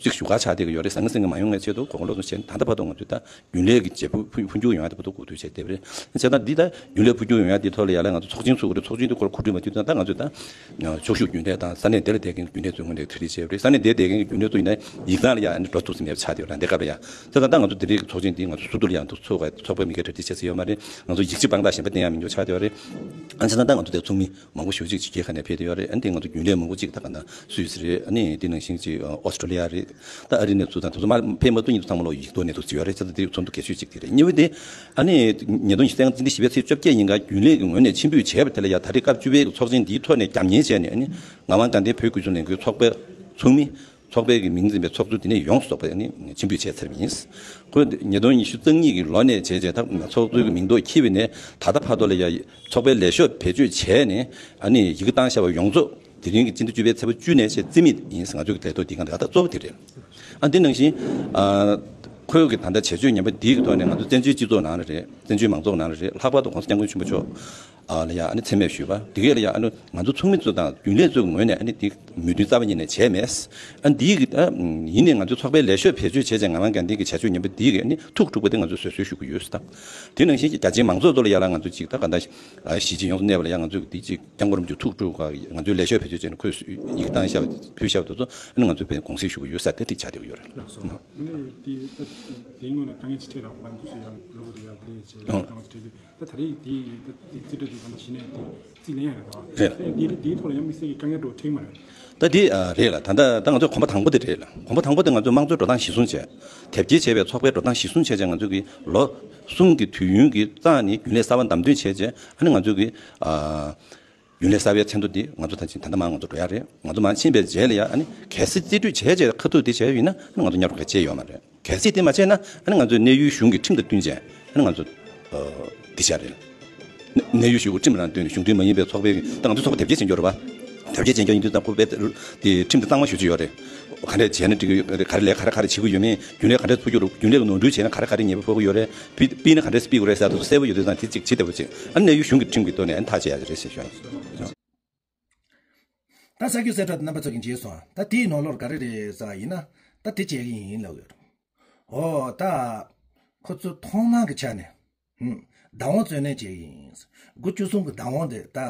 ཅིག་ཞུ་ག་ཆགས་བསྡད་ཀྱི་ཡོད་རེད། ཟང་ཟིང་གི་མ་ཡོང་བའི་ཆེད་དུ་གོ་སྐོན་སློབ་གསོ་བྱས་ནས་ད་ལྟ་བར་དུ་ང་ཚོས་ད་རྒྱུན་ལས་ཀྱི་བྱེད་པོ་འཕོ་འཕོ་འགྱུར་ཡོང་ཡ་དེ་བར་དུ་གོ་ཐོས་བྱས་བསྡད་པ་རེད། བྱས་ཙང་འདི་ད་རྒྱུན་ལས་འཕོ་འགྱུར་ཡོང་ཡ་དེའི་ཐོག་ལ་ཡ་ལ་ང་ཚོ་ཚོགས་ཆེན་ཚུགས་དགོས་རེད། ཚོགས་ཆེན་དེ་སྐོར་གོ་སྒྲིག་མ་བྱུང་ཙང་ད་ང་ཚོས་ད་ཕྱོགས་བཞུགས་རྒྱུན་ལས་དང་ས་གནས་དེ་ལ་བསྡད་མཁན་རྒྱུན་ལས་ཚོའི་ངོས་ནས་གྲ་སྒྲིག་བྱས་པ་རེད། ས་གནས་དེ་བསྡད་མཁན་གྱི་རྒྱུན་ལས་ཚོ་ཡིན་ན་ཡིག་ཚང་ལ་ཡ་ཨ་ནི་འགྲོ་ཐུབ་ས་མེད་པ་ཆགས་བསྡད་ཡོད་རེད། དེ་སྐབས་ལ་ཡ་བྱས་ཙང་ད་ང་ཚོ་འདི་རིགས་ཀྱི་ཚོགས་ཆེན་འདི་ང་ཚོ་སུ་དུ་ལ་ཡང་འདུག་ཚོགས་པ་ཚོགས་པའི་མི་སྒེར་གྲ་སྒྲིག་བྱས་ཚར་ཡོད་མ་རེད། ང་ཚོ་ཡིག་ཆ་དཔང་རྟགས་གཞན་པ་བསྟན་ཡ་མི་འདུག་ཆགས་བསྡད་ཡོད་རེད། ཨ་བྱས་ཙང་ད་ང་ཚོ་དེ་ཚོགས་མི་མང་པོ་ཞེ་པོ་ཅིག་ཕྱི་རྒྱལ་ཁག་ནས་ཕེབས་བསྡད་ཡོད་རེད། ཨ་ནི་དེ་ང་ཚོ་རྒྱུན་ལས་མང་པོ་ཅིག་ད་ག་ན་སུད་སི་རེད། ཨ་ནི་དེ་ནང་བཞིན་ཅིག་ཨོ་སི་ཀྲོ་ལི་ཡ་རེད། ད་ཨ་རི་ནས་ཚུར་དང་དེ་ཚོ་མར་ཕེབས་མ་ཐུབ་མཁན་ཚོ་ཚང་མ་ལོག་ཡིག་ཐོག་ནས་ཚུར་བརྩི་ཡོད་རེད། བྱས་ཙང་དེ་ཚོགས་འདུ་གལ་ཆེ་ཤོས་ཅིག་དེ་རེད། གཉིས་པ་དེ་ཨ་ནི་ཉིས་སྟོང་ཉི་ཤུ་རྩ་ལྔ་སྤྱི་ཟླ་བཞི་པའི་ཚེས་བཅོ་བརྒྱད་ཉིན་ཀ་རྒྱུན་ལས་ཀྱི་ངོས་ནས་ཆེད་འབོད་བྱས་པ་དེ་ལ་ཡ་ད་རེས་སྐབས་བཅུ་པའི་ཚོགས་ཆེན་འདིའི་ཐོག་ནས་རྒྱབ་གཉེར་བྱས་ནས་ཨ་ནི་ངག་དབང་དགའ་ལྡན་བོད་ཀྱི་གཞུང་ལས་འགུལ་ཚོགས་པའི་ཚོགས་མི་ཚོགས་པའི་གི་མིང་འཛིན་པའི་ཚོགས་གཙོ་དེ་ནས་ཡོངས་སུ་རྫོགས་པ་ནི་ཆེད་འབོད་བྱས་ཚར་བ་ཡིན། ཁོས་ཉིས་སྟོང་ཉི་ཤུ་རྩ་གཉིས་ཀྱི་ལོ་ནས་བྱས་རྗེས་ད་ཚོགས་གཙོའི་གི་མིང་འདོགས་འཁྱེར་བ་ནས་ད་ལྟ་བར་དུ་ལ་ཡ་ཚོགས་པའི་ལས་ཤོག་བེད་སྤྱོད་བྱས་ནས་ཨ་ནི་ཡི་གེ་བཏང་བཞག་པ་ཡོངས་རྫོགས་དེ་རིང་གི་སྤྱི་ཟླ་བཅུ་པའི་ཚེས་པ་བཅུ་ནས་བྱས་རྩིས་མེད་ཡིན། ང་ཚོ་གི་ལས་ཐོག་འདི་གང་ལྟར་ད་གཙོ་བོ་དེ་རེད། ཨ་འདི་ནང་བཞིན་ཨ་ཁོས་གི་ད་ལྟ་བྱེད་སྤྱོད་ངན་པ་འདིའི་གི་ཐོག་ནས་ང་ཚོ་བཙན་བྱོལ་སྤྱི་ཚོགས་ནང་ལ་རེད། བཙན་བྱོལ་མང་ཚོགས་ནང་ལ་རེད། ལྷག་པར་དུ་༸གོང་ས་༸སྐྱབས་མགོན་ཆེན་པོ་མཆོག་ཨ་ལ་ཡ་ཨ་ནི་མཚན་སྨད་ཞུས་པ་དེ་གས་ལ་ཡ་ཨ་ནི་ང་ཚོ་ཚོགས་མི་ཚོ་དང་རྒྱུན་ལས་ཚོའི་ངོས་ནས་ཨ་ནི་དེ་མོས་མཐུན་རྩ་བ་ཉིད་ནས་བྱས་མེད། ཨ་འདིའི་གི་ཨ་ཡིན་ནའི་ང་ཚོ་ཚོགས་པའི་ལས་ཤོག་བེད་སྤྱོད་བྱས་བྱས་ངག་དབང་དགའ་ལྡན་གྱི་བྱ་སྤྱོད་ངན་པ་འདིའི་གི་ཨ་ནི་ཐུགས་འཁྲུག་པ་དེ་ང་ཚོས་བཟོད་གསོལ་ཞུ་གི་ཡོད་ཟེར། དེ་ནང་བཞིན་གྱི་རྒྱ་ཆེའི་མང་ཚོགས་ཚོ་ལ་ཡ་ལ་ང་ཚོ་ཅིག་ད་ག་འདྲ་ཨ་གཞིས་བྱེས་ཡོངས་སུ་གནས་པ་ལ་ཡ་ང་ཚོས་འདི་ཅིག་སྐྱབས་མགོན་རིན་པོ་ཆེ་ཐུགས་འཁྲུག་ག་ང་ཚོའི་ལས་ཤོག་བེད་སྤྱོད་བྱས་ནས་ཁོས་ཡི་གེ་བཏང་བཞག་ཕུལ་བཞག་པ་དེ་ཚོ་ཨ་ནི་ང་ཚོས་དཔེ་དགོངས་སེལ་ཞུ་གི་ཡོད་ཟེར་ཏེ་དེ་ཆགས་བསྡད་ཀྱི་ཡོད་རེད། ལགས་སོ། ཨ་ནི་དེ་དེའི་སྔོན་ལ་དཀའ་ངལ་ཅིག་འཕྲད་རག་པ་ང་ཚོས་ཡང་ལོ་རེ་ཡར་ལས་བྱས་ཨ་དཀའ་ངལ་ཅིག་འཕྲད་དུས། ད་ད་རེས་དེ་ད་དེ་རྩིས་སྤྲོད་དེ་ད་ལྟ་གཞི་ནས་དེ་རྩིས་ལེན་ཡ་རེད་པ། རེད། ད་དེ་དེའི་ཐོག་ལ་ཡང་དམིགས་བསལ་གྱི་དཀའ་ངལ་འགྲོ་འཕྲད་མ་རེད། ད་དེ་ཨ་རེད་ལ། ད་ལྟ་ད་ང་ཚོ་གོམ་པ་དང་པོ་དེ་རེད་ལ། གོམ་པ་དང་པོ་དེ་ང་ཚོ་དམངས་གཙོའི་འགྲོ་སྟངས་གཞིར་བཟུང་བྱས། དེབ་སྐྱེལ་བྱས་པའི་ཚོགས་པའི་འགྲོ་སྟངས་གཞིར་བཟུང་བྱས་བྱས་ང་ཚོ་གི་ལོ་གསུམ་གྱི་དུས་ཡུན་གྱི་རྩ་ནས་རྒྱུན་ལས་གསར་པ་བདམས་ཐོན་བྱས་བྱས་ཨ་ནི་ང་ཚོ་གི་ཨ་རྒྱུན་ལས་གསར་པའི་མཚན་ཐོ་འདི་ང་ཚོ་ད་ཅིག་ད་ལྟ་མར་ང་ཚོ་འགྲོ་ཡ་རེད། ང་ཚོ་མར་ཕྱིན་པའི་རྗེས་ལ་ཡ་ཨ་ནི་གལ་སྲིད་རྩིས་སྤྲོད་བྱས་བྱས་ཁ་ཐུག་དེ་བྱས་ཡོད་ན་ཨ་ནི་ང་ཚོ་ཉར་དགོས་ཀྱི་ཅི་ཡོད་མ་རེད། གལ་སྲིད་དེ་མ་བྱས་ན་ཨ་ནི་ང་ཚོས་གནས་ཡུལ་གཞུང་གི་ཁྲིམས་དང་བསྟུན་བྱས་ཨ་ནི་ང་ཚོ་འདི་བྱ་རེད། གནས་ཡུལ་གཞུང་གི་ཁྲིམས་རང་བསྟུན་ནས་གཞུང་འབྲེལ་མ་ཡིན་པའི་ཚོགས་པའི་ད་ང་ཚོ་ཚོགས་པ་དེབ་སྐྱེལ་བྱེད་འགྱུར་བ། དེབ་སྐྱེལ་བྱེད་འགྱུར་ཡིན་དུས་ད་ཁོ་པའི་དེ་ཁྲིམས་དེ་གཙང་མ་ཞུ་རྒྱུ་ཡོད་རེད། ག་འདྲས་བྱས་ན་འགྲིག་གི་ཡོད་རེད། ག་རེ་ལས་ག་རེ་ག་རེ་བྱེད་དགོས་ཡོད་མེད། རྒྱུན་ལས་ག་འདྲས་ཚུགས་རྒྱུ་རེད། རྒྱུན་ལས་ཀྱི་ནོར་འཁྲུལ་བྱས་ན་ག་རེ་ག་རེ་ཉེས་པ་ཕོག་གི་ཡོད་རེད། ཕི་ཕི་ནས་ག་འདྲས་སྤེལ་དགོས་རེད་ཟེར་དུས་གསལ་པོ་ཡོད་དུས་ཙང་དེ་གཅིག་བྱེད་ཐུབ་པ་བྱེད། ཨ་ནི་གནས་ཡུལ་གཞུང་གི་ཁྲིམས་ཀྱི་ཐོག་ནས་ཨ་ནི་ཐག་བཅད་ཡ་རེད་ཟེར་ཞུ་ཡ། ད་ས་རྒྱུ་གསལ་བསྒྲགས་དེ་རྣམ་པ་ཚོ་གིས་མཇལ་སོང་། ད་དེའི་ནང་ལོགས་ག་རེ་རེད་ཟེར་བ་ཡིན་ན། ད་དེ་བྱེད་ཀྱི་ཡིན་ལབ་ཡོད། ཨོ་ད། ཁོ་ཚོས་ཐོག་མ་གི་ཆ་ནས། ཧུམ། བདག་དབང་རྩོད་ལེན་བྱེད་ཀྱི་ཡིན། དགུ་བཅུ་གསུམ་གི་བདག་དབང་དེ་ད།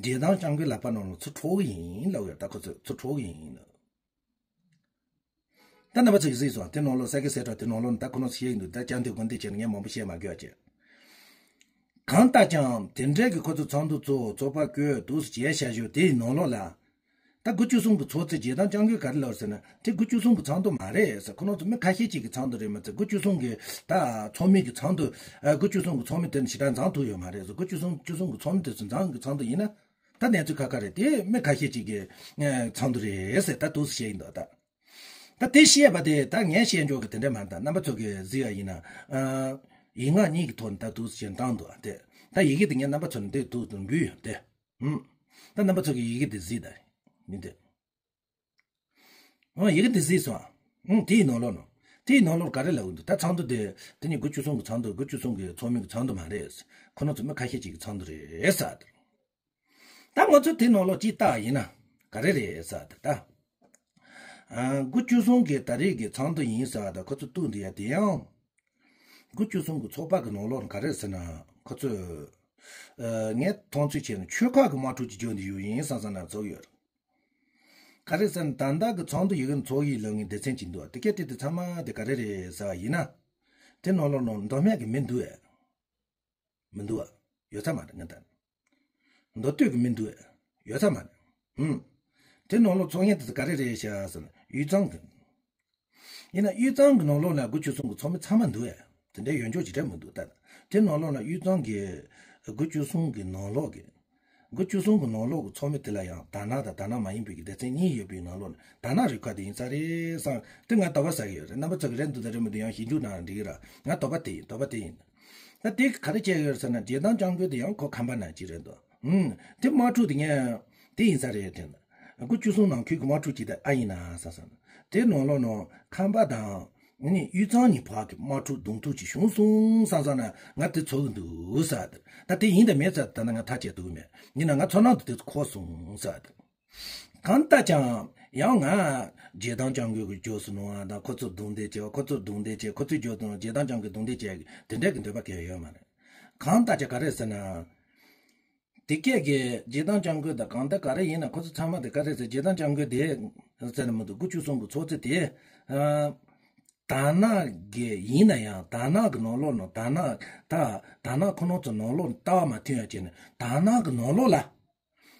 རྗེ་བདག་སྐྱབས་མགོན་ལག་པ་ནང་ལ་ཚུར་འཕྲོག་གི་ཡིན་ལབ་ཡོད། ད་ཁོ་ཚོས་ཚུར་འཕྲོག་གི་ཡིན་ལབ། ད་རྣམ་པ་ཚོ་གིས་གཟིགས་སོང་། དེ་ནང་ལོགས་ས་རྒྱུ་གསལ་བསྒྲགས་དེ་ནང་ལོགས་ནས་ད་ཁོ་རང་ཚོ་བཤད་ཀྱི་འདུག་ད་སྐྱབས་མགོན་དགོན་སྡེ་བྱས་ནས་ངས་མང་པོ་བཤད་མ་དགོས་ཀྱི། གང་ལྟར་ཀྱང་དེ་འདྲའི་གི་ཁོ་ཚོ་ཚོགས་འདུ་ཚོགས་ཚོགས་པ་བསྐོས་འདུག་སེ་བྱས་བཞག་ཞོར་དེའི་ནང་ལོགས་ལ། ད་དགུ་བཅུ་གསུམ་གི་ཚོགས་གཙོ་རྗེ་བདག་སྐྱབས་མགོན་ག་རེ་ལབ་ཟེར་ན། དེ་དགུ་བཅུ་གསུམ་གི་ཚོགས་འདུ་མ་རེད་ཟེར། ཁོ་རང་ཚོ་མི་ཁ་ཤས་ཅིག་གི་ཚོགས་འདུ་རེད་མ་ཚད་དགུ་བཅུ་གསུམ་གི་ད་ཚོགས་མི་གི་ཚོགས་འདུ། ཨ། དགུ་བཅུ་གསུམ་གི་ཚོགས་མི་དེ་ནི་ཞེ་དྲག་འཛོམས་ཐུབ་ཡོད་མ་རེད་ཟེར། དགུ་བཅུ་གསུམ་བཅུ་གསུམ་གི་ཚོགས་མི་དེ་ཚོ་འཛོམས་གི་ཚོགས་འདུ་ཡིན་ན། ད་གནས་ཚུལ་ཁ་ཁ་རེད། དེ་མི་ཁ་ཤས་ཅིག་གི་ཚོགས་འདུ་རེད་ཟེར་ད་འདུག་སེ་བཤད་ཡིན་འདུག་ད། ད་དེ་བཤད་པ་དེ་ད་ངས་བཤད་འཇོག་གི་དེ་འདྲ་མ་རེད། ད་རྣམ་པ་ཚོ་གིས་གཟིགས་ཡ་ཡིན་ན། ཨ། ཡིག་ངག་གཉིས་ཀྱི་ཐོག་ནས་ད་འདུག་སེ་བྱས་བཏང་འདུག་དེ་ད་ཡི་གེ་དེ་ངས་རྣམ་པ་ཚོ་ལ་འདི་འདུག་འདུག་འབུལ་ཡོད་དེ། ཧུམ། ད་རྣམ་པ་ཚོ་གིས་ཡི་གེ་དེ་གཟིགས་ད། མི་འདི། ཨོ་ཡི་གེ་དེ་གཟིགས་སོང་། ཨུང་། དེའི་ནང་ལོགས་ནང་། དེའི་ནང་ལོགས་ག་རེ་ལབ་ཀྱི་འདུག་ད་ཚོགས་འདུ་དེ་དེ་ནི་དགུ་བཅུ་གསུམ་གྱི་ཚོགས་འདུ། དགུ་བཅུ་གསུམ་གྱི་ཚོགས་མི་གི་ཚོགས་འདུ་མ་རེད། ཁོ་རང་ཚོ་མི་ཁ་ཤས་ཅིག་གི་ཚོགས་འདུ་རེད་ཟེར། ད་ང་ཚོ་དེ་ནང་ལོགས་ཅིག་བལྟ་ཡིན་ན་ག་རེ་རེད་ཟེར་ད། ཨ། དགུ་བཅུ་གསུམ་གི་ད་རེས་ཀྱི་ཚོགས་འདུ་ཡིན་ཟེར་བ་དང་ཁོ་ཚོ་གཏུག་འདི་ཡ་དེ་ཡང་། དགུ་བཅུ་གསུམ་གྱི་ཚོགས་པ་གི་ནང་ལོགས་ག་རེ་ཟེར་ན། ཁོ་ཚོས། ཨ། ངས་མཐོང་ཚུལ་བྱས་ན་ཆོལ་ཁ་གི་དམག་འཁྲུག་ཅིག་བརྒྱབ་འདི་ཡོད་ཡིན་བསམ་བསམ་ན་ཚོར་ཡོད། ག་རེ་ཟེར་ན་ད་ལྟ་གི་ཚོགས་འདུ་ཡི་གེ་ཚོགས་ཡིག་ལབ་མཁན་སྡེ་ཚན་གཅིག་འདུག་དེ་གས་དེ་དེ་ཚང་མ་དེ་ག་རེ་རེད་ཟེར་བ་ཡིན་ན། དེ་ནང་ལོགས་ནང་མདོ་སྨད་ཀྱི་མི་འདུག་ཨེ། མི་འདུག་ཨ། ཡོད་ས་མ་རེད། ང་ད། མདོ་སྟོད་ཀྱི་མི་འདུག་ཨེ། ཡོད་ས་མ་རེད། ཧུམ། དེ་ནང་ལོགས་ཚོགས་མཁན་དེ་ཚོ་ག་རེ་རེད་ཤག་ཟེར་ན་དབུས་གཙང་གི། ཡིན་ན་དབུས་གཙང་གི་ནང་ལོགས་ལ་དགུ་བཅུ་གསུམ་གི་ཚོགས་མི་ཚང་མ་འདུག་ཨེ། དེ་འདྲའི་ཡོད་འཇོག་ཅིག་རེད་མི་འདུག་ད་དེ་ནང་ལོགས་ལ་དབུས་གཙང་གི་དགུ་བཅུ་གསུམ་གི་ནང་ལོགས་ཀྱི། དགུ་བཅུ་གསུམ་གི་ནང་ལོགས་ཀྱི་ཚོགས་མི་དེ་ལ་ཡང་དར་ནག་དང་དར་ནག་མ་ཡིན་པའི་གི་སྡེ་ཚན་གཉིས་ཡོད་པའི་ནང་ལོགས་ནས་དར་ནག་རུ་ཁག་དེ་ཡིན་ས་རེད་བསམ། དེ་ང་དོགས་པ་ཟ་གི་ཡོད་རེད། རྣམ་པ་ཚོ་གི་རེད་འདུག་དང་རེད་མི་འདུག་ཡང་ཞིབ་འཇུག་གནང་ན་འགྲིག་གི་ར། ང་དོགས་པ་དེ་ཡིན། དོགས་པ་དེ་ཡིན། ད་དེ་ག་རེ་བྱས་ཡོད་ཟེར་ན་རྗེ་བདག་སྐྱབས་མགོན་དེ་ཡང་ཁོ་ཁམས་པ་ནང་གཅིག་རེད་འདུག་ཨུམ། དེ་དམག་འཁྲུག་དེ་ངས་དེ་ཡིན་ས་རེད་དྲན། དགུ་བཅུ་གསུམ་ནང་ཁུལ་གྱི་དམག་འཁྲུག་ཅིག་དེ་ཨ་ཡིན་ན་བསམ་བསམ། དེ་ནང་ལོགས་ནང་ཁམས་པ་དང་ནི་དབུས་གཙང་གཉིས་བར་གྱི་དམག་འཁྲུག་གདོང་ཐུག་ཅིག་བྱུང་སོང་བསམ་བསམ་ན་ང་དེ་ཚོར་གི་འདུག་ཟེར། ད་དེ་ཡིན་དང་མིན་ཟེར་ད་ནི་ང་ཐག་བཅད་ཐུབ་ཀྱི་མེད། ཡིན་ན་ང་ཚོར་སྣང་དུ་དེ་ཚོ་འཁོར་སོང་ཟེར། གང་ལྟར་ཀྱང་ཡང་ང་རྗེ་བདག་སྐྱབས་མགོན་གྱི་རྗེས་སུ་གནང་བ་དང་ཁོ་ཚོར་རྡུང་རྡེག་བྱས། ཁོ་ཚོར་རྡུང་རྡེག་བྱས། ཁོ་ཚོའི་རྗེས་སུ་རྗེ་བདག་སྐྱབས་མགོན་རྡུང་རྡེག་བྱས་དེ་འདྲའི་གི་འདོད་པ་གང་ཡང་ཡོད་མ་རེད། གང་ལྟར་ཀྱང་ག་རེ་ཟེར་ན། དེ་སྐད་ཀྱི་རྗེ་བདག་སྐྱབས་མགོན་དང་གང་ལྟར་ག་རེ་ཡིན་ན་ཁོ་ཚོ་ཚང་མ་དེ་ག་རེ་ཟེར། རྗེ་བདག་སྐྱབས་མགོན་དེ་ཟེར་ན་མི་འདུག་དགུ་བཅུ་གསུམ་གྱི་ཚོགས་གཙོ་དེ། ཨ། དར་ནག་གི་ཡིན་ན་ཡང་དར་ནག་གི་ནང་ལོགས་ནང་དར་ནག་ད་དར་ནག་ཁོ་རང་ཚོ་ནང་ལོགས་ནང་ལྟ་བ་མ་མཐུན་ཡ་བྱས་ནས་དར་ནག་གི་ནང་ལོགས་ལ།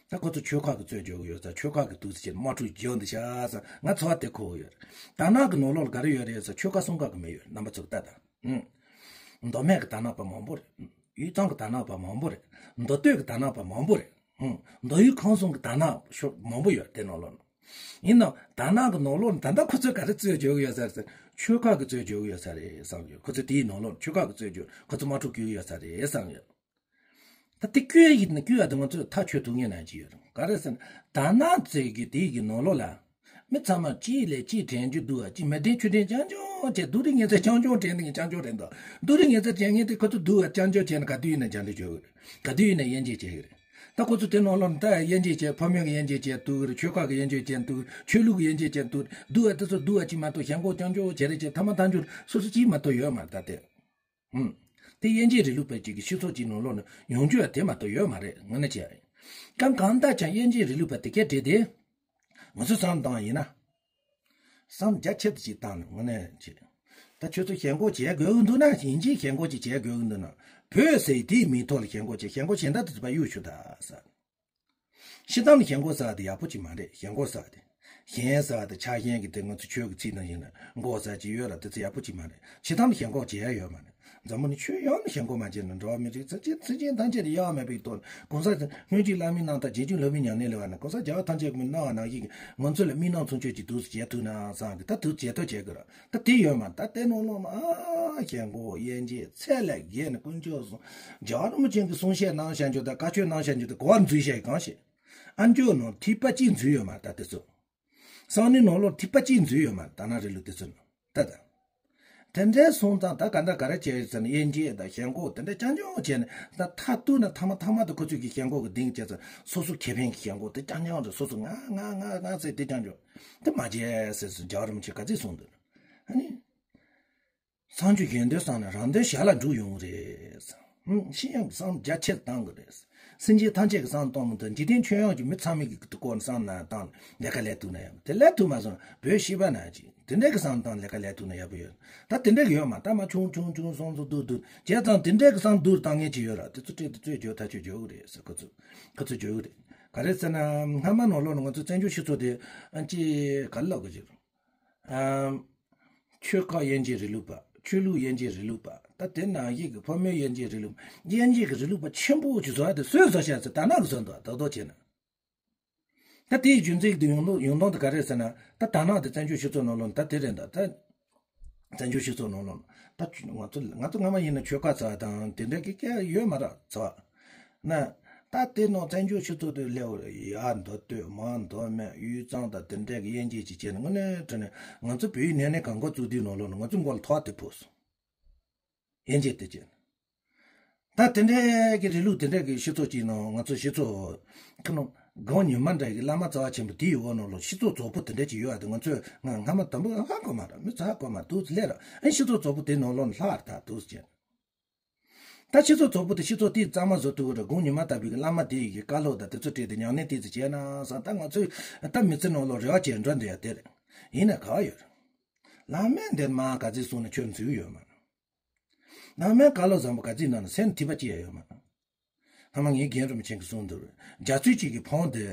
ད་ཁོ་ཚོ་ཆོལ་ཁ་གི་རྩོད་རྒྱག་གི་ཡོད་ས། ཆོལ་ཁ་གི་འདུག་སེ་བྱས་ནས་དམག་འཁྲུག་རྒྱག་འདི་ཤ་ས་ང་ཚོར་བ་དེ་འཁོར་གི་ཡོད་རེད། དར་ནག་གི་ནང་ལོགས་ལ་ག་རེ་ཡོད་རེད་ཟེར། ཆོལ་ཁ་གསུམ་ཀ་གི་མི་ཡོད། རྣམ་པ་ཚོ་ལྟ་དང་། ཨུམ། མདོ་སྨད་ཀྱི་དར་ནག་པ་མང་པོ་རེད། དབུས་གཙང་གི་དར་ནག་པ་མང་པོ་རེད། མདོ་སྟོད་ཀྱི་དར་ནག་པ་མང་པོ་རེད། ཨུམ། མདོ་དབུས་ཁམས་གསུམ་གྱི་དར་ནག་ཤོ་མང་པོ་ཡོད་དེ་ནང་ལོགས་ནང་། ཡིན་ནའང་དར་ནག་གི་ནང་ལོགས་ནང་ད་ལྟ་ཁོ་ཚོས་ག་རེ་རྩོད་རྒྱག་གི་ཡོད་ས་རེད་ཟེར། ཆོལ་ཁ་གི་རྩོད་རྒྱག་གི་ཡོད་ས་རེད་བསམ་ཡོད། ཁོ་ཚོས་དེའི་ནང་ལོགས་ཆོལ་ཁ་གི་རྩོད་རྒྱག་ཁོ་ཚོ་དམག་འཁྲུག་རྒྱག་གི་ཡོད་ས་རེད་བསམ་ཡོད། ད་དེ་བསྐྱུར་ཡིན་ན་བསྐྱུར་ཡ་དེ་ང་ཚོས་ཐག་ཆོད་ཐུབ་ངེས་ན་ཅི་ཡོད་རེད། ག་རེ་ཟེར་ན་དར་ནག་ཚོས་ཀྱི་དེའི་གི་ནང་ལོགས་ལ། མི་ཚང་མ་གཅིག་ལས་གཅིག་དྲན་རྒྱུ་འདུག་བ། གཅིག་མི་དྲན་ཆོས་དྲན་རྐྱང་རྐྱང་བྱས། སྡུག་རུས་ངན་ཚད་རྐྱང་རྐྱང་དྲན་ནས་རྐྱང་རྐྱང་དྲན་འདུག་སྡུག་རུས་ངན་ཚད་དྲན་མཁན་དེ་ཁོ་ཚོ་འདུག་བ། རྐྱང་རྐྱང་བྱས་ན་ག་དུས་ཡིན་ན་རྒྱང་འདྲི་བྱེད་གི་རེད། ག་དུས་ཡིན་ན་དབྱེ་འབྱེད་བྱེད་གི་རེད། ད་ཁོ་ཚོ་དེ་ནང་ལོགས་ནས་ད་དབྱེ་འབྱེད་བྱས། ཕ་མེས་ཀྱི་དབྱེ་འབྱེད་བྱས་འདུག་གི་རེད། ཆོལ་ཁ་གི་དབྱེ་འབྱེད་བྱས་འདུག་ཆོས་ལུགས་ཀྱི་དབྱེ་འབྱེད་བྱས་འདུག་སྡུག་བ་དེ་ཚོ་སྡུག་བ་གཅིག་མ་གཏོགས་ཞེན་ཁོག་རྐྱང་རྐྱང་བྱས་རེད་བྱས། ཐ་མ་མཐའ་མཇུག་སོ་སོ་གཅིག་མ་གཏོགས་ཡོད་མ་རེད་ད་དེ། ཧུམ། དེ་དབྱེ་འབྱེད་རིང་ལུགས་པ་ཅིག་གི་སྤྱི་ཚོགས་ཅིག་ནང་ལོགས་ནས་ཡོང་རྒྱུ་ཡང་དེ་མ་གཏོགས་ཡོད་མ་རེད། དངོས་གནས་བྱས། གང་གང་ལྟར་ཀྱང་དབྱེ་འབྱེད་རིང་ལུགས་པ་དེ་གས་བྲིས་ཏེ། ང་ཚོས་བསམ་བཏང་ཡིན་ན། བསམ་རྒྱ་ཆེ་དུ་ཅིག་བཏང་ནས་དངོས་གནས་བྱས། ད་ཁྱོད་ཚོ་ཞེན་ཁོག་བྱེད་དགོས་ཀྱི་འདུག་ན་ཡིན་གཅིག་ཞེན་ཁོག་ཅིག་བྱེད་དགོས་ཀྱི་འདུག་ན། བོད་ཟེར་དེའི་མིང་ཐོག་ལ་ཞེན་ཁོག་བྱེད། ཞེན་ཁོག་གཞན་དག་དེ་ཚོ་ཕར་གཡུག་ཞུ་ད་ཟེར། སྤྱིར་བཏང་ནས་ཞེན་ཁོག་ཟེར་བ་དེ་ཡག་པོ་ཅིག་མ་རེད། ཞེན་ཁོག་ཟེར་བ་དེ། ཞེན་ཟེར་བ་དེ་ཆགས་ཞེན་གྱི་དེ་ང་ཚོ་ཆོས་ཀྱི་ཚིག་ནང་བཞིན་ན་མགོ་ཟ་གྱི་ཡོད་ར། དེ་ཚོ་ཡག་པོ་ཅིག་མ་རེད། ཆོས་ཐམས་ལ་ཞེན་ཁོག་བྱེད་ཡ་ཡོད་མ་རེད། འཛམ་བུ་གླིང་ཆོས་ཡོངས་ལ་ཞེན་ཁོག་མ་བྱས་ན། འགྲོ་བ་མི་རིགས་ཚུན་ཆད་ཚུན་ཆད་ཐམས་ཅད་ལ་གཡོ་མེད་པའི་ཐོག་གོང་ས་སྔོན་གྱི་བླ་མའི་རྣམ་ཐར། རྗེས་འཇུག་སློབ་མའི་ཉམས་ལེན་ལས་པ་ན། གོང་ས་རྒྱལ་བ་ཐམས་ཅད་ཀྱིས་གནང་བ་ནང་བཞིན་གྱི་ང་ཚོ་ལ་མི་སྣང་ཚུན་ཆད་ཀྱི་དུས་སུ་བྱེད་ཐུབ་ན་བསམ་གི། ད་དུས་བྱེད་ཐུབ་བྱེད་དགོས་ར། ད་དེ་ཡོད་མ་རེད། ད་དེ་ནང་ལོགས་ན་ཨ་ཞེན་ཁོག་དབྱེ་འབྱེད་ཚད་ལས་བརྒལ་ནས། དཀོན་མཆོག་གསུམ། རྒྱལ་བ་རིན་པོ་ཆེ་གི་གསུང་བཤད་གནང་བཞག་རྒྱུ་དང་། བཀའ་ཆོས་གནང་བཞག་རྒྱུ་དང་། གོ་བ་འཛུལ་བཞག་གི་གང་ཞིག་ཨ་མཆོག་ནང་ཐིགས་པ་གཅིག་འཛུལ་ཡོད་མ་རེད། ད་དེ་ཚོ། གསང་གནས་ནང་ལོགས་ཐིགས་པ་གཅིག་འཛུལ་ཡོད་མ་རེད། དར་ནག་རིང་ལུགས་དེ་ཚོ་ནང་། ད་ད། དེ་འདྲའི་སོང་ཙང་ད་ག་འདྲ་ག་རེ་བྱས་ཡོད་ཟེར་ན། དབྱེ་འབྱེད་དང་ཞེན་ཁོག་དེ་འདྲ་རྐྱང་རྐྱང་བྱས་ནས། ད་མཐར་གཏུགས་ན་ཐ་མ་ཐ་མ་དུ་ཁོ་ཚོས་ཀྱི་ཞེན་ཁོག་གི་གདེང་བྱས་ཙང་། སོ་སོ་ཁེ་ཕན་གྱི་ཞེན་ཁོག་དེ་རྐྱང་རྐྱང་རེད། སོ་སོ་ང་ང་ང་ང་ཟེར་དེ་རྐྱང་རྐྱང་དེ་མ་བྱེད་ཟེར་ཟེར་རྒྱལ་བ་རིན་པོ་ཆེས་ག་ཚོད་གསུངས་འདུག་ཨ་ནི། སངས་རྒྱས་གཞན་དོན་བསམ་ན་རང་དོན་ཞར་ལ་འགྲུབ་ཡོང་གི་རེད། ཧུམ། ཤི་ཡང་གི་བསམ་རྒྱ་ཆེར་བཏང་གི་རེད། སེམས་ཅན་ཐམས་ཅད་ཀྱི་བསམ་གཏོང་མི་ཐུབ། འཇིག་རྟེན་ཁྱོན་ཡོངས་ཀྱི་མི་ཚང་མའི་གི་སྐོར་བསམ་ན་བཏང་ལས་ཀ་ལས་ཐུབ་ན་ཡག་པོ། དེ་ལས་ཐུབ་མ་སོང་ན་བོད་སྤྱི་པ་ན་ཅིག་དེ་འདྲས་ཀྱི་བསམ་བཏང་ལས་ཀ་ལས་ཐུབ་ན་ཡག་པོ་ཡོད། ད་དེ་འདྲས་ཀྱི་ཡོད་མ། ད་མ་ཆུང་ཆུང་ཆུང་སོང་ཚོ་སྡུག་སྡུག་བྱས་ཙང་དེ་འདྲས་ཀྱི་བསམ་སྡུག་བཏང་མཁན་ཅིག་ཡོད་ར། དེ་ཚོ་སྤྲད་དེ་རྩོད་རྒྱོ་ཐག་ཆོད་རྒྱོ་གི་རེད་ཟེར། ཁོ་ཚོ་ཁོ་ཚོ་རྒྱོ་གི་རེད། ག་རེ་ཟེར་ན། སྔ་མ་ནང་ལོགས་ནས་ང་ཚོ་བཙན་བྱོལ་སྤྱི་ཚོགས་དེ་ཨ་ཅེ་ག་རེ་ལབ་དགོས་ཀྱི་རེད། ཨམ། ཆོལ་ཁ་དབྱེ་འབྱེད་རིང་ལུགས་པ། ཆོས་ལུགས་དབྱེ་འབྱེད་རིང་ལུགས་པ། ད་དེ་ནང་བཞིན་གྱི་ཕོ་མོའི་དབྱེ་འབྱེད་རིང་ལུགས། དབྱེ་འབྱེད་ཀྱི་རིང་ལུགས་པ་ཆེན་པོ་ཅིག་བཟོ་ཡ་དེ་སུས་བཟོ་བཞག་ཟེར། དར་ནག་གིས་བཟོས་འདུག་ད་གཏོགས་བྱས་ན། ད་དེའི་རྒྱུ་མཚན་དེ་ཡོང་ལུགས་ཡོང་སྟངས་དེ་ག་རེ་ཟེར་ན། ད་དར་ནག་དེ་བཙན་བྱོལ་སྤྱི་ཚོགས་ནང་ལོགས་ད་དེ་རེད་འདུག་ད་བཙན་བྱོལ་སྤྱི་ཚོགས་ནང་ལོགས་ད་ང་ཚོ་ང་ཚོ་སྔ་མ་ཡིན་ན་ཆོལ་ཁ་ཚ་དང་དེ་འདྲ་གི་སྐད་ཡོད་མ་རེད་ཚ། ན། ད་དེ་ནང་བཙན་བྱོལ་སྤྱི་ཚོགས་དེ་སླེབས་པ་རེད། ཡར་མདོ་སྟོད་མར་མདོ་སྨད་དབུས་གཙང་དང་དེ་འདྲས་ཀྱི་དབྱེ་འབྱེད་ཅིག་བྱས་ནས། དངོས་གནས་དྲང་གནས་ང་ཚོ་བོད་ཡིག་སྣེ་ལེན་གང་གོ་བཙུགས་དུས་ནང་ལོགས་ནས་ང་ཚོ་མགོ་ལ་ཐོག་དེ་ཕོག་སོང་། དབྱེ་འབྱེད་དེ་བྱས་ནས། ད་དེ་འདྲས་ཀྱི་རིང་ལུགས་དེ་འདྲས་ཀྱི་སྤྱི་ཚོགས་ཅིག་ནང་ང་ཚོ་སྤྱི་ཚོགས་ཁ་ནང་སྒང་ཉི་མ་འདྲ་གི་བླ་མ་རྩ་བ་ཆེན་པོ་དེའི་འོག་ནང་ལོགས་སྤྱི་ཚོགས་རྫོགས་པོ་དེ་འདྲས་ཅིག་ཡོད་ཨ། དེ་ང་ཚོས་ང་སྔ་མ་དང་པོ་ཧ་གོ་མ་རེད། མི་ཚོ་ཧ་གོ་མ་འདུག་ལས་ར། ཨེ་སྤྱི་ཚོགས་རྫོགས་པོ་དེ་ནང་ལོགས་ནས་ལྷག་རེད་ད་འདུག་ཟེར། ད་སྤྱི་ཚོགས་རྫོགས་པོ་དེ་སྤྱི་ཚོགས་དེ་གཙང་མ་བཟོ་ཐུབ་ཀྱི་རེད། དགུང་ཉི་མ་ལྟ་བུའི་བླ་མ་དེ་ཡི་བཀའ་སློབ་དང་དེ་ཚོ་སྤྲད་དེ་ཉམས་ལེན་ཏོག་ཙམ་བྱས་ན་བསམ། ད་ང་ཚོས་ད་མི་ཚེ་ནང་ལོགས་རེ་བ་བྱས་འགྲོ་འདོད་ཡ་དེ་རེད། ཡིན་ན་ག་ཡོད་རེད། བླ་མས་འདིར་མ་ག་ཚོད་གསུངས་ན་ཁྱོད་འཛུལ་ཡོད་མ་རེད། བླ་མས་བཀའ་སློབ་བཟང་པོ་ག་ཚོད་གནང་ན་སེམས་ཐིགས་པ་གཅིག་ཡང་ཡོད་མ་རེད། སྔ་མ་ངའི་རྒན་རིན་པོ་ཆེ་གིས་གསུངས་འདུག་རྒྱ་མཚོ་གཅིག་གི་འཕང་དེ་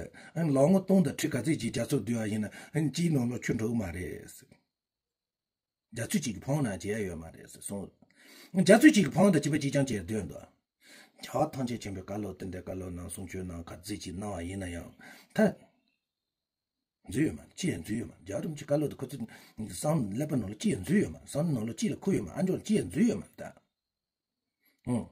ལོ་ངོ་སྟོང་དང་ཁྲི་ག་ཚོད་ཅིག་རྒྱ་མཚོ་བསྡུས་པ་ཡིན་ན་གཅིག་ནང་ལོགས་ཆུད་འགྲོ་གི་མ་རེད། རྒྱ་མཚོ་གཅིག་གི་འཕང་ན་བྱེད་ཡ་ཡོད་མ་རེད་ཟེར་གསུངས། རྒྱ་མཚོ་གཅིག་གི་འཕང་དང་གཅིག་པ་གཅིག་རྐྱང་བྱས་སྡོད་འདུག་བྱ་བ་ཐམས་ཅད་མཁྱེན་པའི་བཀའ་སློབ་དེ་འདྲའི་བཀའ་སློབ་གནང་། གསུང་ཆོས་གནང་། ག་ཚོད་ཅིག་གནང་བ་ཡིན་ན་ཡང་ད་འཛུལ་ཡོད་མ་རེད། ཅི་ཡང་འཛུལ་ཡོད་མ་རེད། རྒྱལ་བ་རིན་པོ་ཆེའི་བཀའ་སློབ་དེ་ཁོ་ཚོའི་བསམ་ཀླད་པ་ནང་ལ་ཅི་ཡང་འཛུལ་ཡོད་མ་རེད། བསམ་བློ་ནང་ལ་ཅི་ལ་འཁོར་ཡོད་མ་རེད། ཨ་འབྱོར་ཅི་ཡང་འཛུལ་ཡོད་མ་རེད་ད། ཨང་།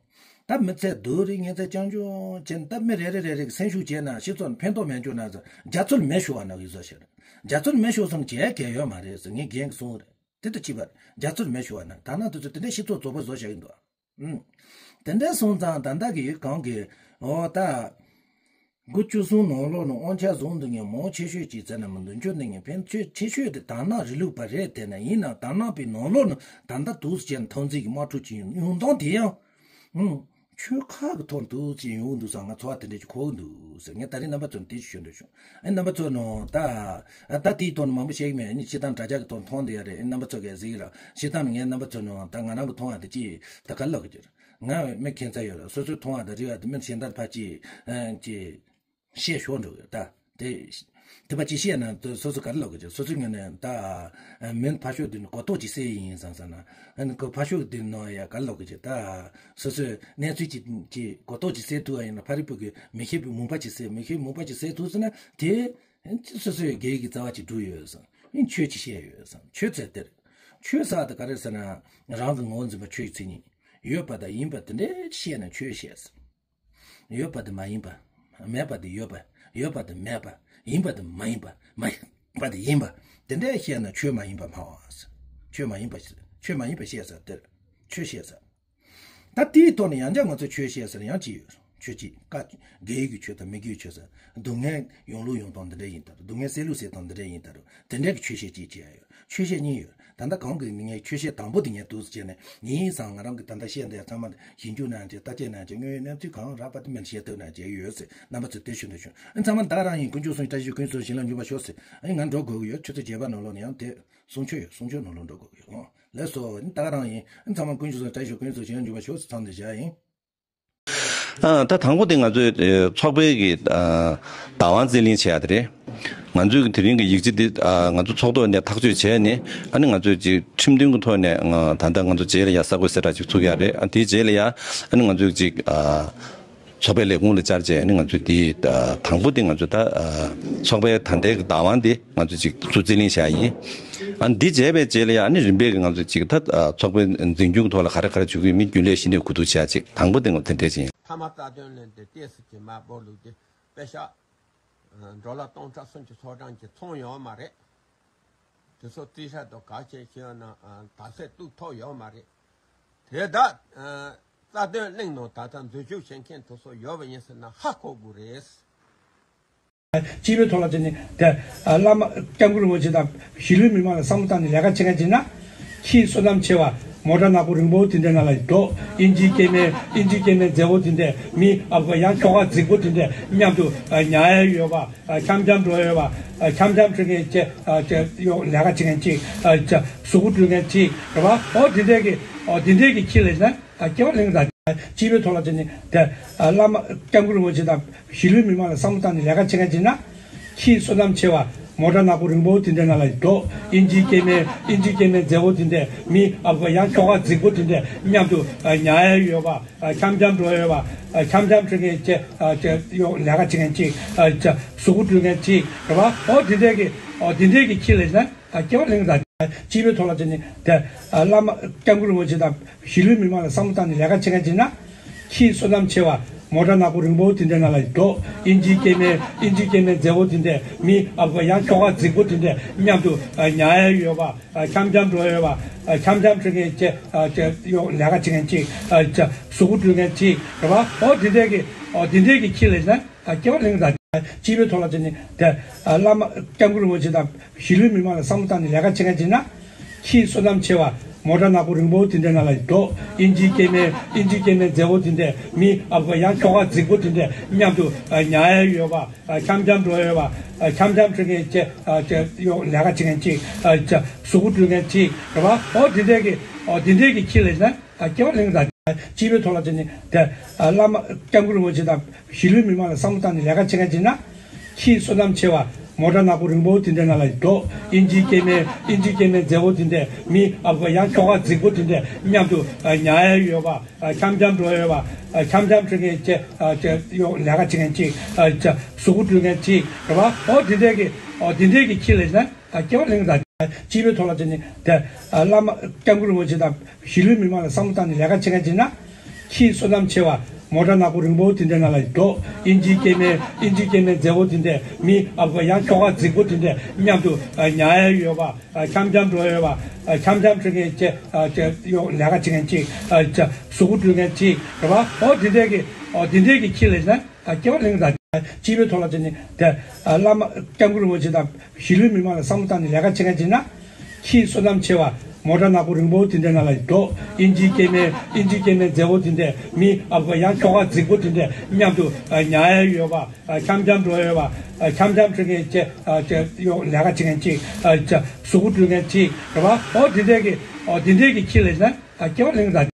ད་མི་ཚེ་སྡུག་རེད། ངན་ཚད་རྐྱང་རྐྱང་བྱས་ན། ད་མི་རེ་རེ་རེ་རེ་གིས་སེམས་ཤུགས་བྱས་ན་སྤྱི་ཚོགས་ལ་ཕན་ཐོགས་མེད་འགྱུར་ན་ཟེར། རྒྱ་མཚོ་ལ་མེ་ཤོར་བ་ནང་བཞིན་བཟོ་བྱས་རེད། རྒྱ་མཚོ་ལ་མེ་ཤོར་སོང་ན་བྱེད་ཡ་གང་ཡང་ཡོད་མ་རེད་ཟེར་ངའི་རྒན་གྱིས་གསུངས་རེད། དེ་དང་གཅིག་པ་རེད། རྒྱ་མཚོ་ལ་མེ་ཤོར་བ་ན། དར་ནག་དེ་ཚོ་དེ་འདྲའི་སྤྱི་ཚོགས་རྫོགས་པ་བཟོ་བཞག་གི་འདུག་ཨང་། དེ་འདྲ་སོང་ཙང་ད་ལྟ་གི་གང་གི་འོ་ད། དགུ་བཅུ་གསུམ་ནང་ལོགས་ནས་དབང་ཆ་བཟུང་འདུག་མཁན་མང་ཆེ་ཤོས་ཅིག་ཟེར་ན་མི་འདུག་བཅུ་འདུག་མཁན་ཕན་ཆོད་ཆེ་ཤོས་དེ་དར་ནག་རིང་ལུགས་པ་རེད། དེ་ན་ཡིན་ནའང་དར་ནག་པའི་ནང་ལོགས་ནས་ད་ལྟ་འདུག་སེ་བྱས་ནས་འཐབ་འཛིང་གི་དམག་འཁྲུག་ཅིག་ཡོང་སྟངས་དེ་ཡང་། ཨང་། ཆོལ་ཁ་གི་ཐོག་འདུག་ཅིག་ཡོང་འདུག་ཙང་ང་ཚོར་བ་དེ་འདྲ་ཅིག་གོ་གི་འདུག་ཟེར། ངས་ད་རིང་རྣམ་པ་ཚོར་དེ་ཞུ་འདོད་བྱུང་། ཨ་རྣམ་པ་ཚོ་ནང་ད་ཨ་ད་དེའི་ཐོག་ནས་མང་པོ་བཤད་ཀྱི་མེད། ཨ་ནི་སྤྱིར་བཏང་དྲ་རྒྱ་གི་ཐོག་མཐོང་བསྡད་ཡ་རེད། ཨ་རྣམ་པ་ཚོ་གིས་གཟིགས་ར། སྤྱིར་བཏང་ངས་རྣམ་པ་ཚོ་ནང་ད་ང་རང་གི་མཐོང་བ་དེ་ཅིག་ད་ག་ལབ་གི་ཅིག་ང་མི་ཁྱད་མཚར་ཡོད་ར། སོ་སོའི་མཐོང་བ་དང་རིག་པ་དེ་མི་གཞན་དག་ཕར་ཅིག་ཨ་ཅིག་བཤད་ཤོར་འགྲོ་གི་ད། དེ་དེ་ཕར་ཅིག་བཤད་ན་དེ་སོ་སོ་ག་རེ་ལབ་གི་ཅིག་སོ་སོའི་ངོས་ནས་ད་མི་ཕར་ཕྱོགས་དེ་ནི་གོ་རྟོགས་ཅིག་སད་ཡིན་བསམ་བསམ་ན། ཨ་ནི་ཁོ་ཕར་ཕྱོགས་དེ་ནང་ཡ་ག་རེ་ལབ་གི་ཅིག་ད་སོ་སོའི་གནས་ཚུལ་ཅིག་ཅིག་གོ་རྟོགས་ཅིག་སད་ཐུབ་པ་ཡིན་ན། ཕ་རི་པུ་གི་མི་ཤེས་པའི་མུན་པ་ཅིག་སེལ། མི་ཤེས་མུན་པ་ཅིག་སེལ་ཐུབ་ཟེར་ན་དེ་སོ་སོའི་སྒེར་གྱི་རྩ་བ་ཅིག་སྒྲུབ་ཡོད་བསམ། ཨ་ནི་ཆོས་ཅིག་བཤད་ཡོད་བསམ། ཆོས་ཟེར་དེར་ཆོས་ཟེར་དེ་ག་རེ་ཟེར་ན་རང་གི་ངོ་བོ་འཛིན་པ་ཆོས་ཀྱི་མཚན་ཉིད། ཡོད་པ་དང་ཡིན་པ་དེ་འདྲ་བཤད་ན་ཆོས་བཤད་ཟེར། ཡོད་པ་དེ་མ་ཡིན་པ། མེད་པ་དེ་ཡོད་པ། ཡོད་པ་དེ་མེད་པ། ཡིན་པ་དེ་མ་ཡིན་པ། མ་ཡིན་པ་དེ་ཡིན་པ། དེ་འདྲ་བཤད་ན་ཆོས་མ་ཡིན་པ་སྨྲ་བ། ཆོས་མ་ཡིན་པ། ཆོས་མ་ཡིན་པ་བཤད་ཟེར་དེར་ཆོས་བཤད་ཟེར། ད་དེའི་ཐོག་ནས་ཡང་བསྐྱར་ང་ཚོས་ཆོས་བཤད་ཟེར་ཡང་ཅི་ཡོད། ཆོས་ཅི་བཀའ་དགེ་བའི་གི་ཆོས་དང་མི་དགེ་བའི་ཆོས་ཟེར། སྡུག་བསྔལ་ཡོང་ལུགས་ཡོང་སྟངས་འདི་འདྲ་ཡིན་ད་རུང་། སྡུག་བསྔལ་སེལ་ལུགས་སེལ་སྟངས་འདི་འདྲ་ཡིན་ད་རུང་། དེ་འདྲ་གི་ཆོས་བཤད་ཅིག་བྱས་ཡོད། ཆོས་བཤད་གཉིས་ཡོད། ད་ལྟ་གང་གི་ངས་ཆོས་བཤད་དང་པོ་དེ་ངས་འདུག་སེ་བྱས་ནས་ཡིན་ཙང་ང་རང་གི་ད་ལྟ་བཤད་འདི་ཚང་མ་ཞིབ་འཇུག་གནང་བྱས། བརྟག་དཔྱད་གནང་བྱས། དངོས་ཡོད་གནས་ཚུལ་གང་རག་པ་དེ་མིན་བཤད་ཐུབ་གནང་བྱས་ཡོད་ཟེར། རྣམ་པ་ཚོས་དེ་ཞུ་འདོད་བྱུང་། ཨ་ཚང་མ་ད་ག་རང་ཡིན། དཀོན་མཆོག་གསུམ་གྱི་བཀྲ་ཤིས་ཀུན་སྩལ་བྱིན་རླབས་འཇུག་པར་ཤོག་ཟེར། ཨ་ནི་ང་འགྲོ་དགོས་ཀྱི་ཡོད། ཆུ་ཚོད་བརྒྱད་པ་ནང་ལོགས་ནས་ཡང་དེ་གསུང་ཆོས་ཡོད། གསུང་ཆོས་ནང་ལོགས་འགྲོ་དགོས་ཀྱི་ཡོད། ལགས་སོ། ཨ་ནི་ད་ག་རང་ཡིན། ཨ་ཚང་མ་དཀོན་མཆོག་གསུམ་གྱི་བཀྲ་ཤིས་ཀུན་སྩལ་བྱིན་རླབས་འཇུག་པར་ཤོག་ཟེར། མཚམས་འདིར་བཞག་ཡིན། ཨ་ད་དང་པོ་དེ་ང་ཚོས་ཨེ་ཚོགས་པའི་གི་ཨ་བདག་དབང་རྩིས་ལེན་བྱེད་ཡ་དེ་རེད། ང་ཚོས་ཀྱི་དེ་རིང་གི་ཡིག་ཆ་འདི་ཨ་ང་ཚོ་ཚོགས་ཐོག་ནས་ཐག་གཅོད་བྱས་ནས། ཨ་ནི་ང་ཚོས་ཅིག་ཁྲིམས་མཐུན་གྱི་ཐོག་ནས་ང་ད་ལྟ་ང་ཚོ་རྗེས་ལ་ཡ་གསར་འགོད་གསལ་བསྒྲགས་ཅིག་ཚུགས་ཡ་རེད། ཨ་དེའི་རྗེས་ལ་ཡ་ཨ་ནི་ང་ཚོས་ཅིག་ཨ་ཚོགས་པའི་ལས་ཁུངས་ལ་བཅར་བྱས། ཨ་ནི་ང་ཚོས་འདི་ཨ་དང་པོ་དེ་ང་ཚོས་ད་ཨ་ཚོགས་པའི་ད་ལྟའི་གི་བདག་དབང་དེ་ང་ཚོས་ཅིག་ཚུར་རྩིས་ལེན་བྱ་ཡ་ཡིན། ཨ་འདི་བྱས་པའི་རྗེས་ལ་ཡ་ཨ་ནི་རིམ་པས་ཀྱི་ང་ཚོས་ཅིག་ད་ཨ་ཚོགས་པའི་འཛིན་སྐྱོང་གི་ཐོག་ལ་ག་རེ་ག་རེ་བྱེད་ཀྱི་ཡོད་མིན་རྒྱུན་ལས་བཤེར་གནས་གོ་བསྡུར་བྱ་ཡ་ཅིག་དང་པོ་དེ་ང་ཚོས་དེ་འདྲས་ཡིན། མཐའ་མ་རྩ་དོན་ལས་འདི་ཏོག་ཙམ་གྱི་མ་འབོར་ལུགས་དེ་པེ་ཤག་ཌོ་ལར་སྟོང་ཕྲག་སུམ་ཅུ་སོ་གྲངས་ཀྱི་ཚོང་ཡོད་མ་རེད། དེ་ཚོ་རྩིས་ཧྲ་དང་ག་ཅན་ཤེས་ན་ད་སེ་གཏུག་ཐོག་ཡོད་མ་རེད། དེ་ད་རྩ་དོན་གླེང་ནང་ད་ལྟ་འཛུལ་ཞུགས་བྱེད་མཁན་དེ་ཚོ་ཡོད་པ་ཡིན་ཟེར་ན་ཧ་གོ་དགོས་རེད། སྤྱི་པའི་ཐོག་ལ་བྱས་ནས་དེ་བླ་མ་སྐྱབས་མགོན་རིན་པོ་ཆེ་དང་གཞིས་ལུས་མི་མང་ལ་བསམ་བློ་བཏང་ནས་ལས་ཀ་བྱེད་མཁན་བྱས་ན། ཁྱི་བསོད་ནམས་ཆེ་བ། མོ་ཊ་ནག་པོ་རིང་པོ་དེ་འདྲའི་ནང་ལ་འགྲོ། ཨིན་ཇིའི་སྐྱེ་དམན་ཨིན་ཇིའི་སྐྱེ་དམན་མཛེས་པོ་དེ་འདྲས། མི་ཨ་ཁུ་ཡང་ཁྱོ་ག་རྫིག་པོ་དེ་འདྲས་མཉམ་དུ་ཉལ་ཡ་ཡོད་པ། འཆམ་འཆམ་འགྲོ་ཡ་ཡོད་པ། འཆམ་འཆམ་འགྲོ་མཁན་ཅིག་ལས་ཀ་བྱེད་མཁན་ཅིག་གཟུགས་པོ་འགྲོ་མཁན་ཅིག་རེད་པ། འོ་དེ་འདྲས་ཀྱི་འོ་དེ་འདྲས་ཀྱི་ཁྱི་ལ་ན་སྐྱེ་བ་གླེང་ར། སྤྱི་པའི་ཐོག་ལ་བྱས་ནས་དེ་བླ་མ་སྐྱབས་མགོན་རིན་པོ་ཆེ་དང་གཞིས་ལུས་མི་མང་ལ་བསམ་བློ་བཏང་ནས་ལས་ཀ་བྱེད་མཁན་བྱས་ན། ཁྱི་བསོད་ནམས་ཆེ་བ། མོ་ཊ་ནག་པོ་རིང་པོ་དེ་འདྲའི་ནང་ལ་འགྲོ། ཨིན་ཇིའི་སྐྱེ་དམན་ཨིན་ཇིའི་སྐྱེ་དམན་མཛེས་པོ་དེ་འདྲས། མི་ཨ་ཁུ་ཡང་ཁྱོ་ག་རྫིག་པོ་དེ་འདྲས་མཉམ་དུ་ཉལ་ཡ་ཡོད་པ། འཆམ་འཆམ་འགྲོ་ཡ་ཡོད་པ། འཆམ་འཆམ་འགྲོ་མཁན་ཅིག་ལས་ཀ་བྱེད་མཁན་ཅིག་གཟུགས་པོ་འགྲོ་མཁན་ཅིག་རེད་པ། འོ་དེ་འདྲས་ཀྱི་འོ་དེ་འདྲས་ཀྱི་ཁྱི་ལ་ན། སྐྱེ་བ་གླེང་ར། སྤྱི་པའི་ཐོག་ལ་བྱས་ནས་དེ་བླ་མ་སྐྱབས་མགོན་རིན་པོ་ཆེ་དང་གཞིས་ལུས་མི་མང་ལ་བསམ་བློ་བཏང་ནས་ལས་ཀ་བྱེད་མཁན་བྱས་ན། ཁྱི་བསོད་ནམས་ཆེ་བ། མོ་ཊ་ནག་པོ་རིང་པོ་དེ་འདྲའི་ནང་ལ་འགྲོ། ཨིན་ཇིའི་སྐྱེ་དམན་ཨིན་ཇིའི་སྐྱེ་དམན་མཛེས་པོ་དེ་འདྲས། མི་ཨ་ཁུ་ཡང་ཁྱོ་ག་རྫིག་པོ་དེ་འདྲས་མཉམ་དུ་ཉལ་ཡ་ཡོད་པ། འཆམ་འཆམ་འགྲོ་ཡ་ཡོད་པ། འཆམ་འཆམ་འགྲོ་མཁན་ཅིག་ལས་ཀ་བྱེད་མཁན་ཅིག་གཟུགས་པོ་འགྲོ་མཁན་ཅིག་རེད་པ། འོ་དེ་འདྲས་ཀྱི་འོ་དེ་འདྲས་ཀྱི་ཁྱི་ལ་ན། སྐྱེ་བ་གླེང་ར། སྤྱི་པའི་ཐོག་ལ་བྱས་ནས་དེ་བླ་མ་སྐྱབས་མགོན་རིན་པོ་ཆེ་དང་གཞིས་ལུས་མི་མང་ལ་བསམ་བློ་བཏང་ནས་ལས་ཀ་བྱེད་མཁན་བྱས་ན། ཁྱི་བསོད་ནམས་ཆེ་བ། མོ་ཊ་ནག་པོ་རིང་པོ་དེ་འདྲའི་ནང་ལ་འགྲོ། ཨིན་ཇིའི་སྐྱེ་དམན་ཨིན་ཇིའི་སྐྱེ་དམན་མཛེས་པོ་དེ་འདྲས། མི་ཨ་ཁུ་ཡང་ཁྱོ་ག་རྫིག་པོ་དེ་འདྲས་མཉམ་དུ་ཉལ་ཡ་ཡོད་པ། འཆམ་འཆམ་འགྲོ་ཡ་ཡོད་པ། འཆམ་འཆམ་འགྲོ་མཁན་ཅིག་ལས་ཀ་བྱེད་མཁན་ཅིག་གཟུགས་པོ་འགྲོ་མཁན་ཅིག་རེད་པ། འོ་དེ་འདྲས་ཀྱི་འོ་དེ་འདྲས་ཀྱི་ཁྱི་ལ་ན། སྐྱེ་བ་གླེང་ར། སྤྱི་པའི་ཐོག་ལ་བྱས་ནས་དེ་བླ་མ་སྐྱབས་མགོན་རིན་པོ་ཆེ་དང་གཞིས་ལུས་མི་མང་ལ་བསམ་བློ་བཏང་ནས་ལས་ཀ་བྱེད་མཁན་བྱས་ན། ཁྱི་བསོད་ནམས་ཆེ་བ། མོ་ཊ་ནག་པོ་རིང་པོ་དེ་འདྲའི་ནང་ལ་འགྲོ། ཨིན་ཇིའི་སྐྱེ་དམན་ཨིན་ཇིའི་སྐྱེ་དམན་མཛེས་པོ་དེ་འདྲས། མི་ཨ་ཁུ་ཡང་ཁྱོ་ག་རྫིག་པོ་དེ་འདྲས་མཉམ་དུ་ཉལ་ཡ་ཡོད་པ། འཆམ་འཆམ་འགྲོ་ཡ་ཡོད་པ། འཆམ་འཆམ་འགྲོ་མཁན་ཅིག་ལས་ཀ་བྱེད་མཁན་ཅིག་གཟུགས་པོ་འགྲོ་མཁན་ཅིག་རེད་པ། འོ་དེ་འདྲས་ཀྱི་འོ་དེ་འདྲས་ཀྱི་ཁྱི་ལ་ན། སྐྱེ་བ་གླེང་ར། སྤྱི་པའི་ཐོག་ལ་བྱས་ནས་དེ་བླ་མ་སྐྱབས་མགོན་རིན་པོ་ཆེ་དང་གཞིས་ལུས་མི་མང་ལ་བསམ་བློ་བཏང་ནས་ལས་ཀ་བྱེད་མཁན་བྱས་ན། ཁྱི་བསོད་ནམས་ཆེ་བ། མོ་ཊ་ནག་པོ་རིང་པོ་དེ་འདྲའི་ནང་ལ་འགྲོ། ཨིན་ཇིའི་སྐྱེ་དམན་ཨིན་ཇིའི་སྐྱེ་དམན་མཛེས་པོ་དེ་འདྲས། མི་ཨ་ཁུ་ཡང་ཁྱོ་ག་རྫིག་པོ་དེ་འདྲས་མཉམ་དུ་ཉལ་ཡ་ཡོད་པ། འཆམ་འཆམ་འགྲོ་ཡ་ཡོད་པ། འཆམ་འཆམ་འགྲོ་མཁན་ཅིག་ལས་ཀ་བྱེད་མཁན་ཅིག་གཟུགས་པོ་འགྲོ་མཁན་ཅིག་རེད་པ། འོ་དེ་འདྲས་ཀྱི་འོ་དེ་འདྲས་ཀྱི་ཁྱི་ལ་ན། སྐྱེ་བ་གླེང་ར། སྤྱི་པའི་ཐོག་ལ་བྱས་ནས་དེ་བླ་མ་སྐྱབས་མགོན་རིན་པོ་ཆེ་དང་གཞིས་ལུས་མི་མང་ལ་བསམ་བློ་བཏང་ནས་ལས་ཀ་བྱེད་མཁན་བྱས་ན། ཁྱི་བསོད་ནམས་ཆེ་བ། མོ་ཊ་ནག་པོ་རིང་པོ་དེ་འདྲའི་ནང་ལ་འགྲོ། ཨིན་ཇིའི་སྐྱེ་དམན་ཨིན་ཇིའི་སྐྱེ་དམན་མཛེས་པོ་དེ་འདྲས། མི་ཨ་ཁུ་ཡང་ཁྱོ་ག་རྫིག་པོ་དེ་འདྲས་མཉམ་དུ་ཉལ་ཡ་ཡོད་པ། འཆམ་འཆམ་འགྲོ་ཡ་ཡོད་པ། འཆམ་འཆམ་འགྲོ་མཁན་ཅིག་ལས་ཀ་བྱེད་མཁན་ཅིག་གཟུགས་པོ་འགྲོ་མཁན་ཅིག་རེད་པ། འོ་དེ་འདྲས་ཀྱི་འོ་དེ་འདྲས་ཀྱི་ཁྱི་ལ་ན། སྐྱེ་བ་གླེང་ར།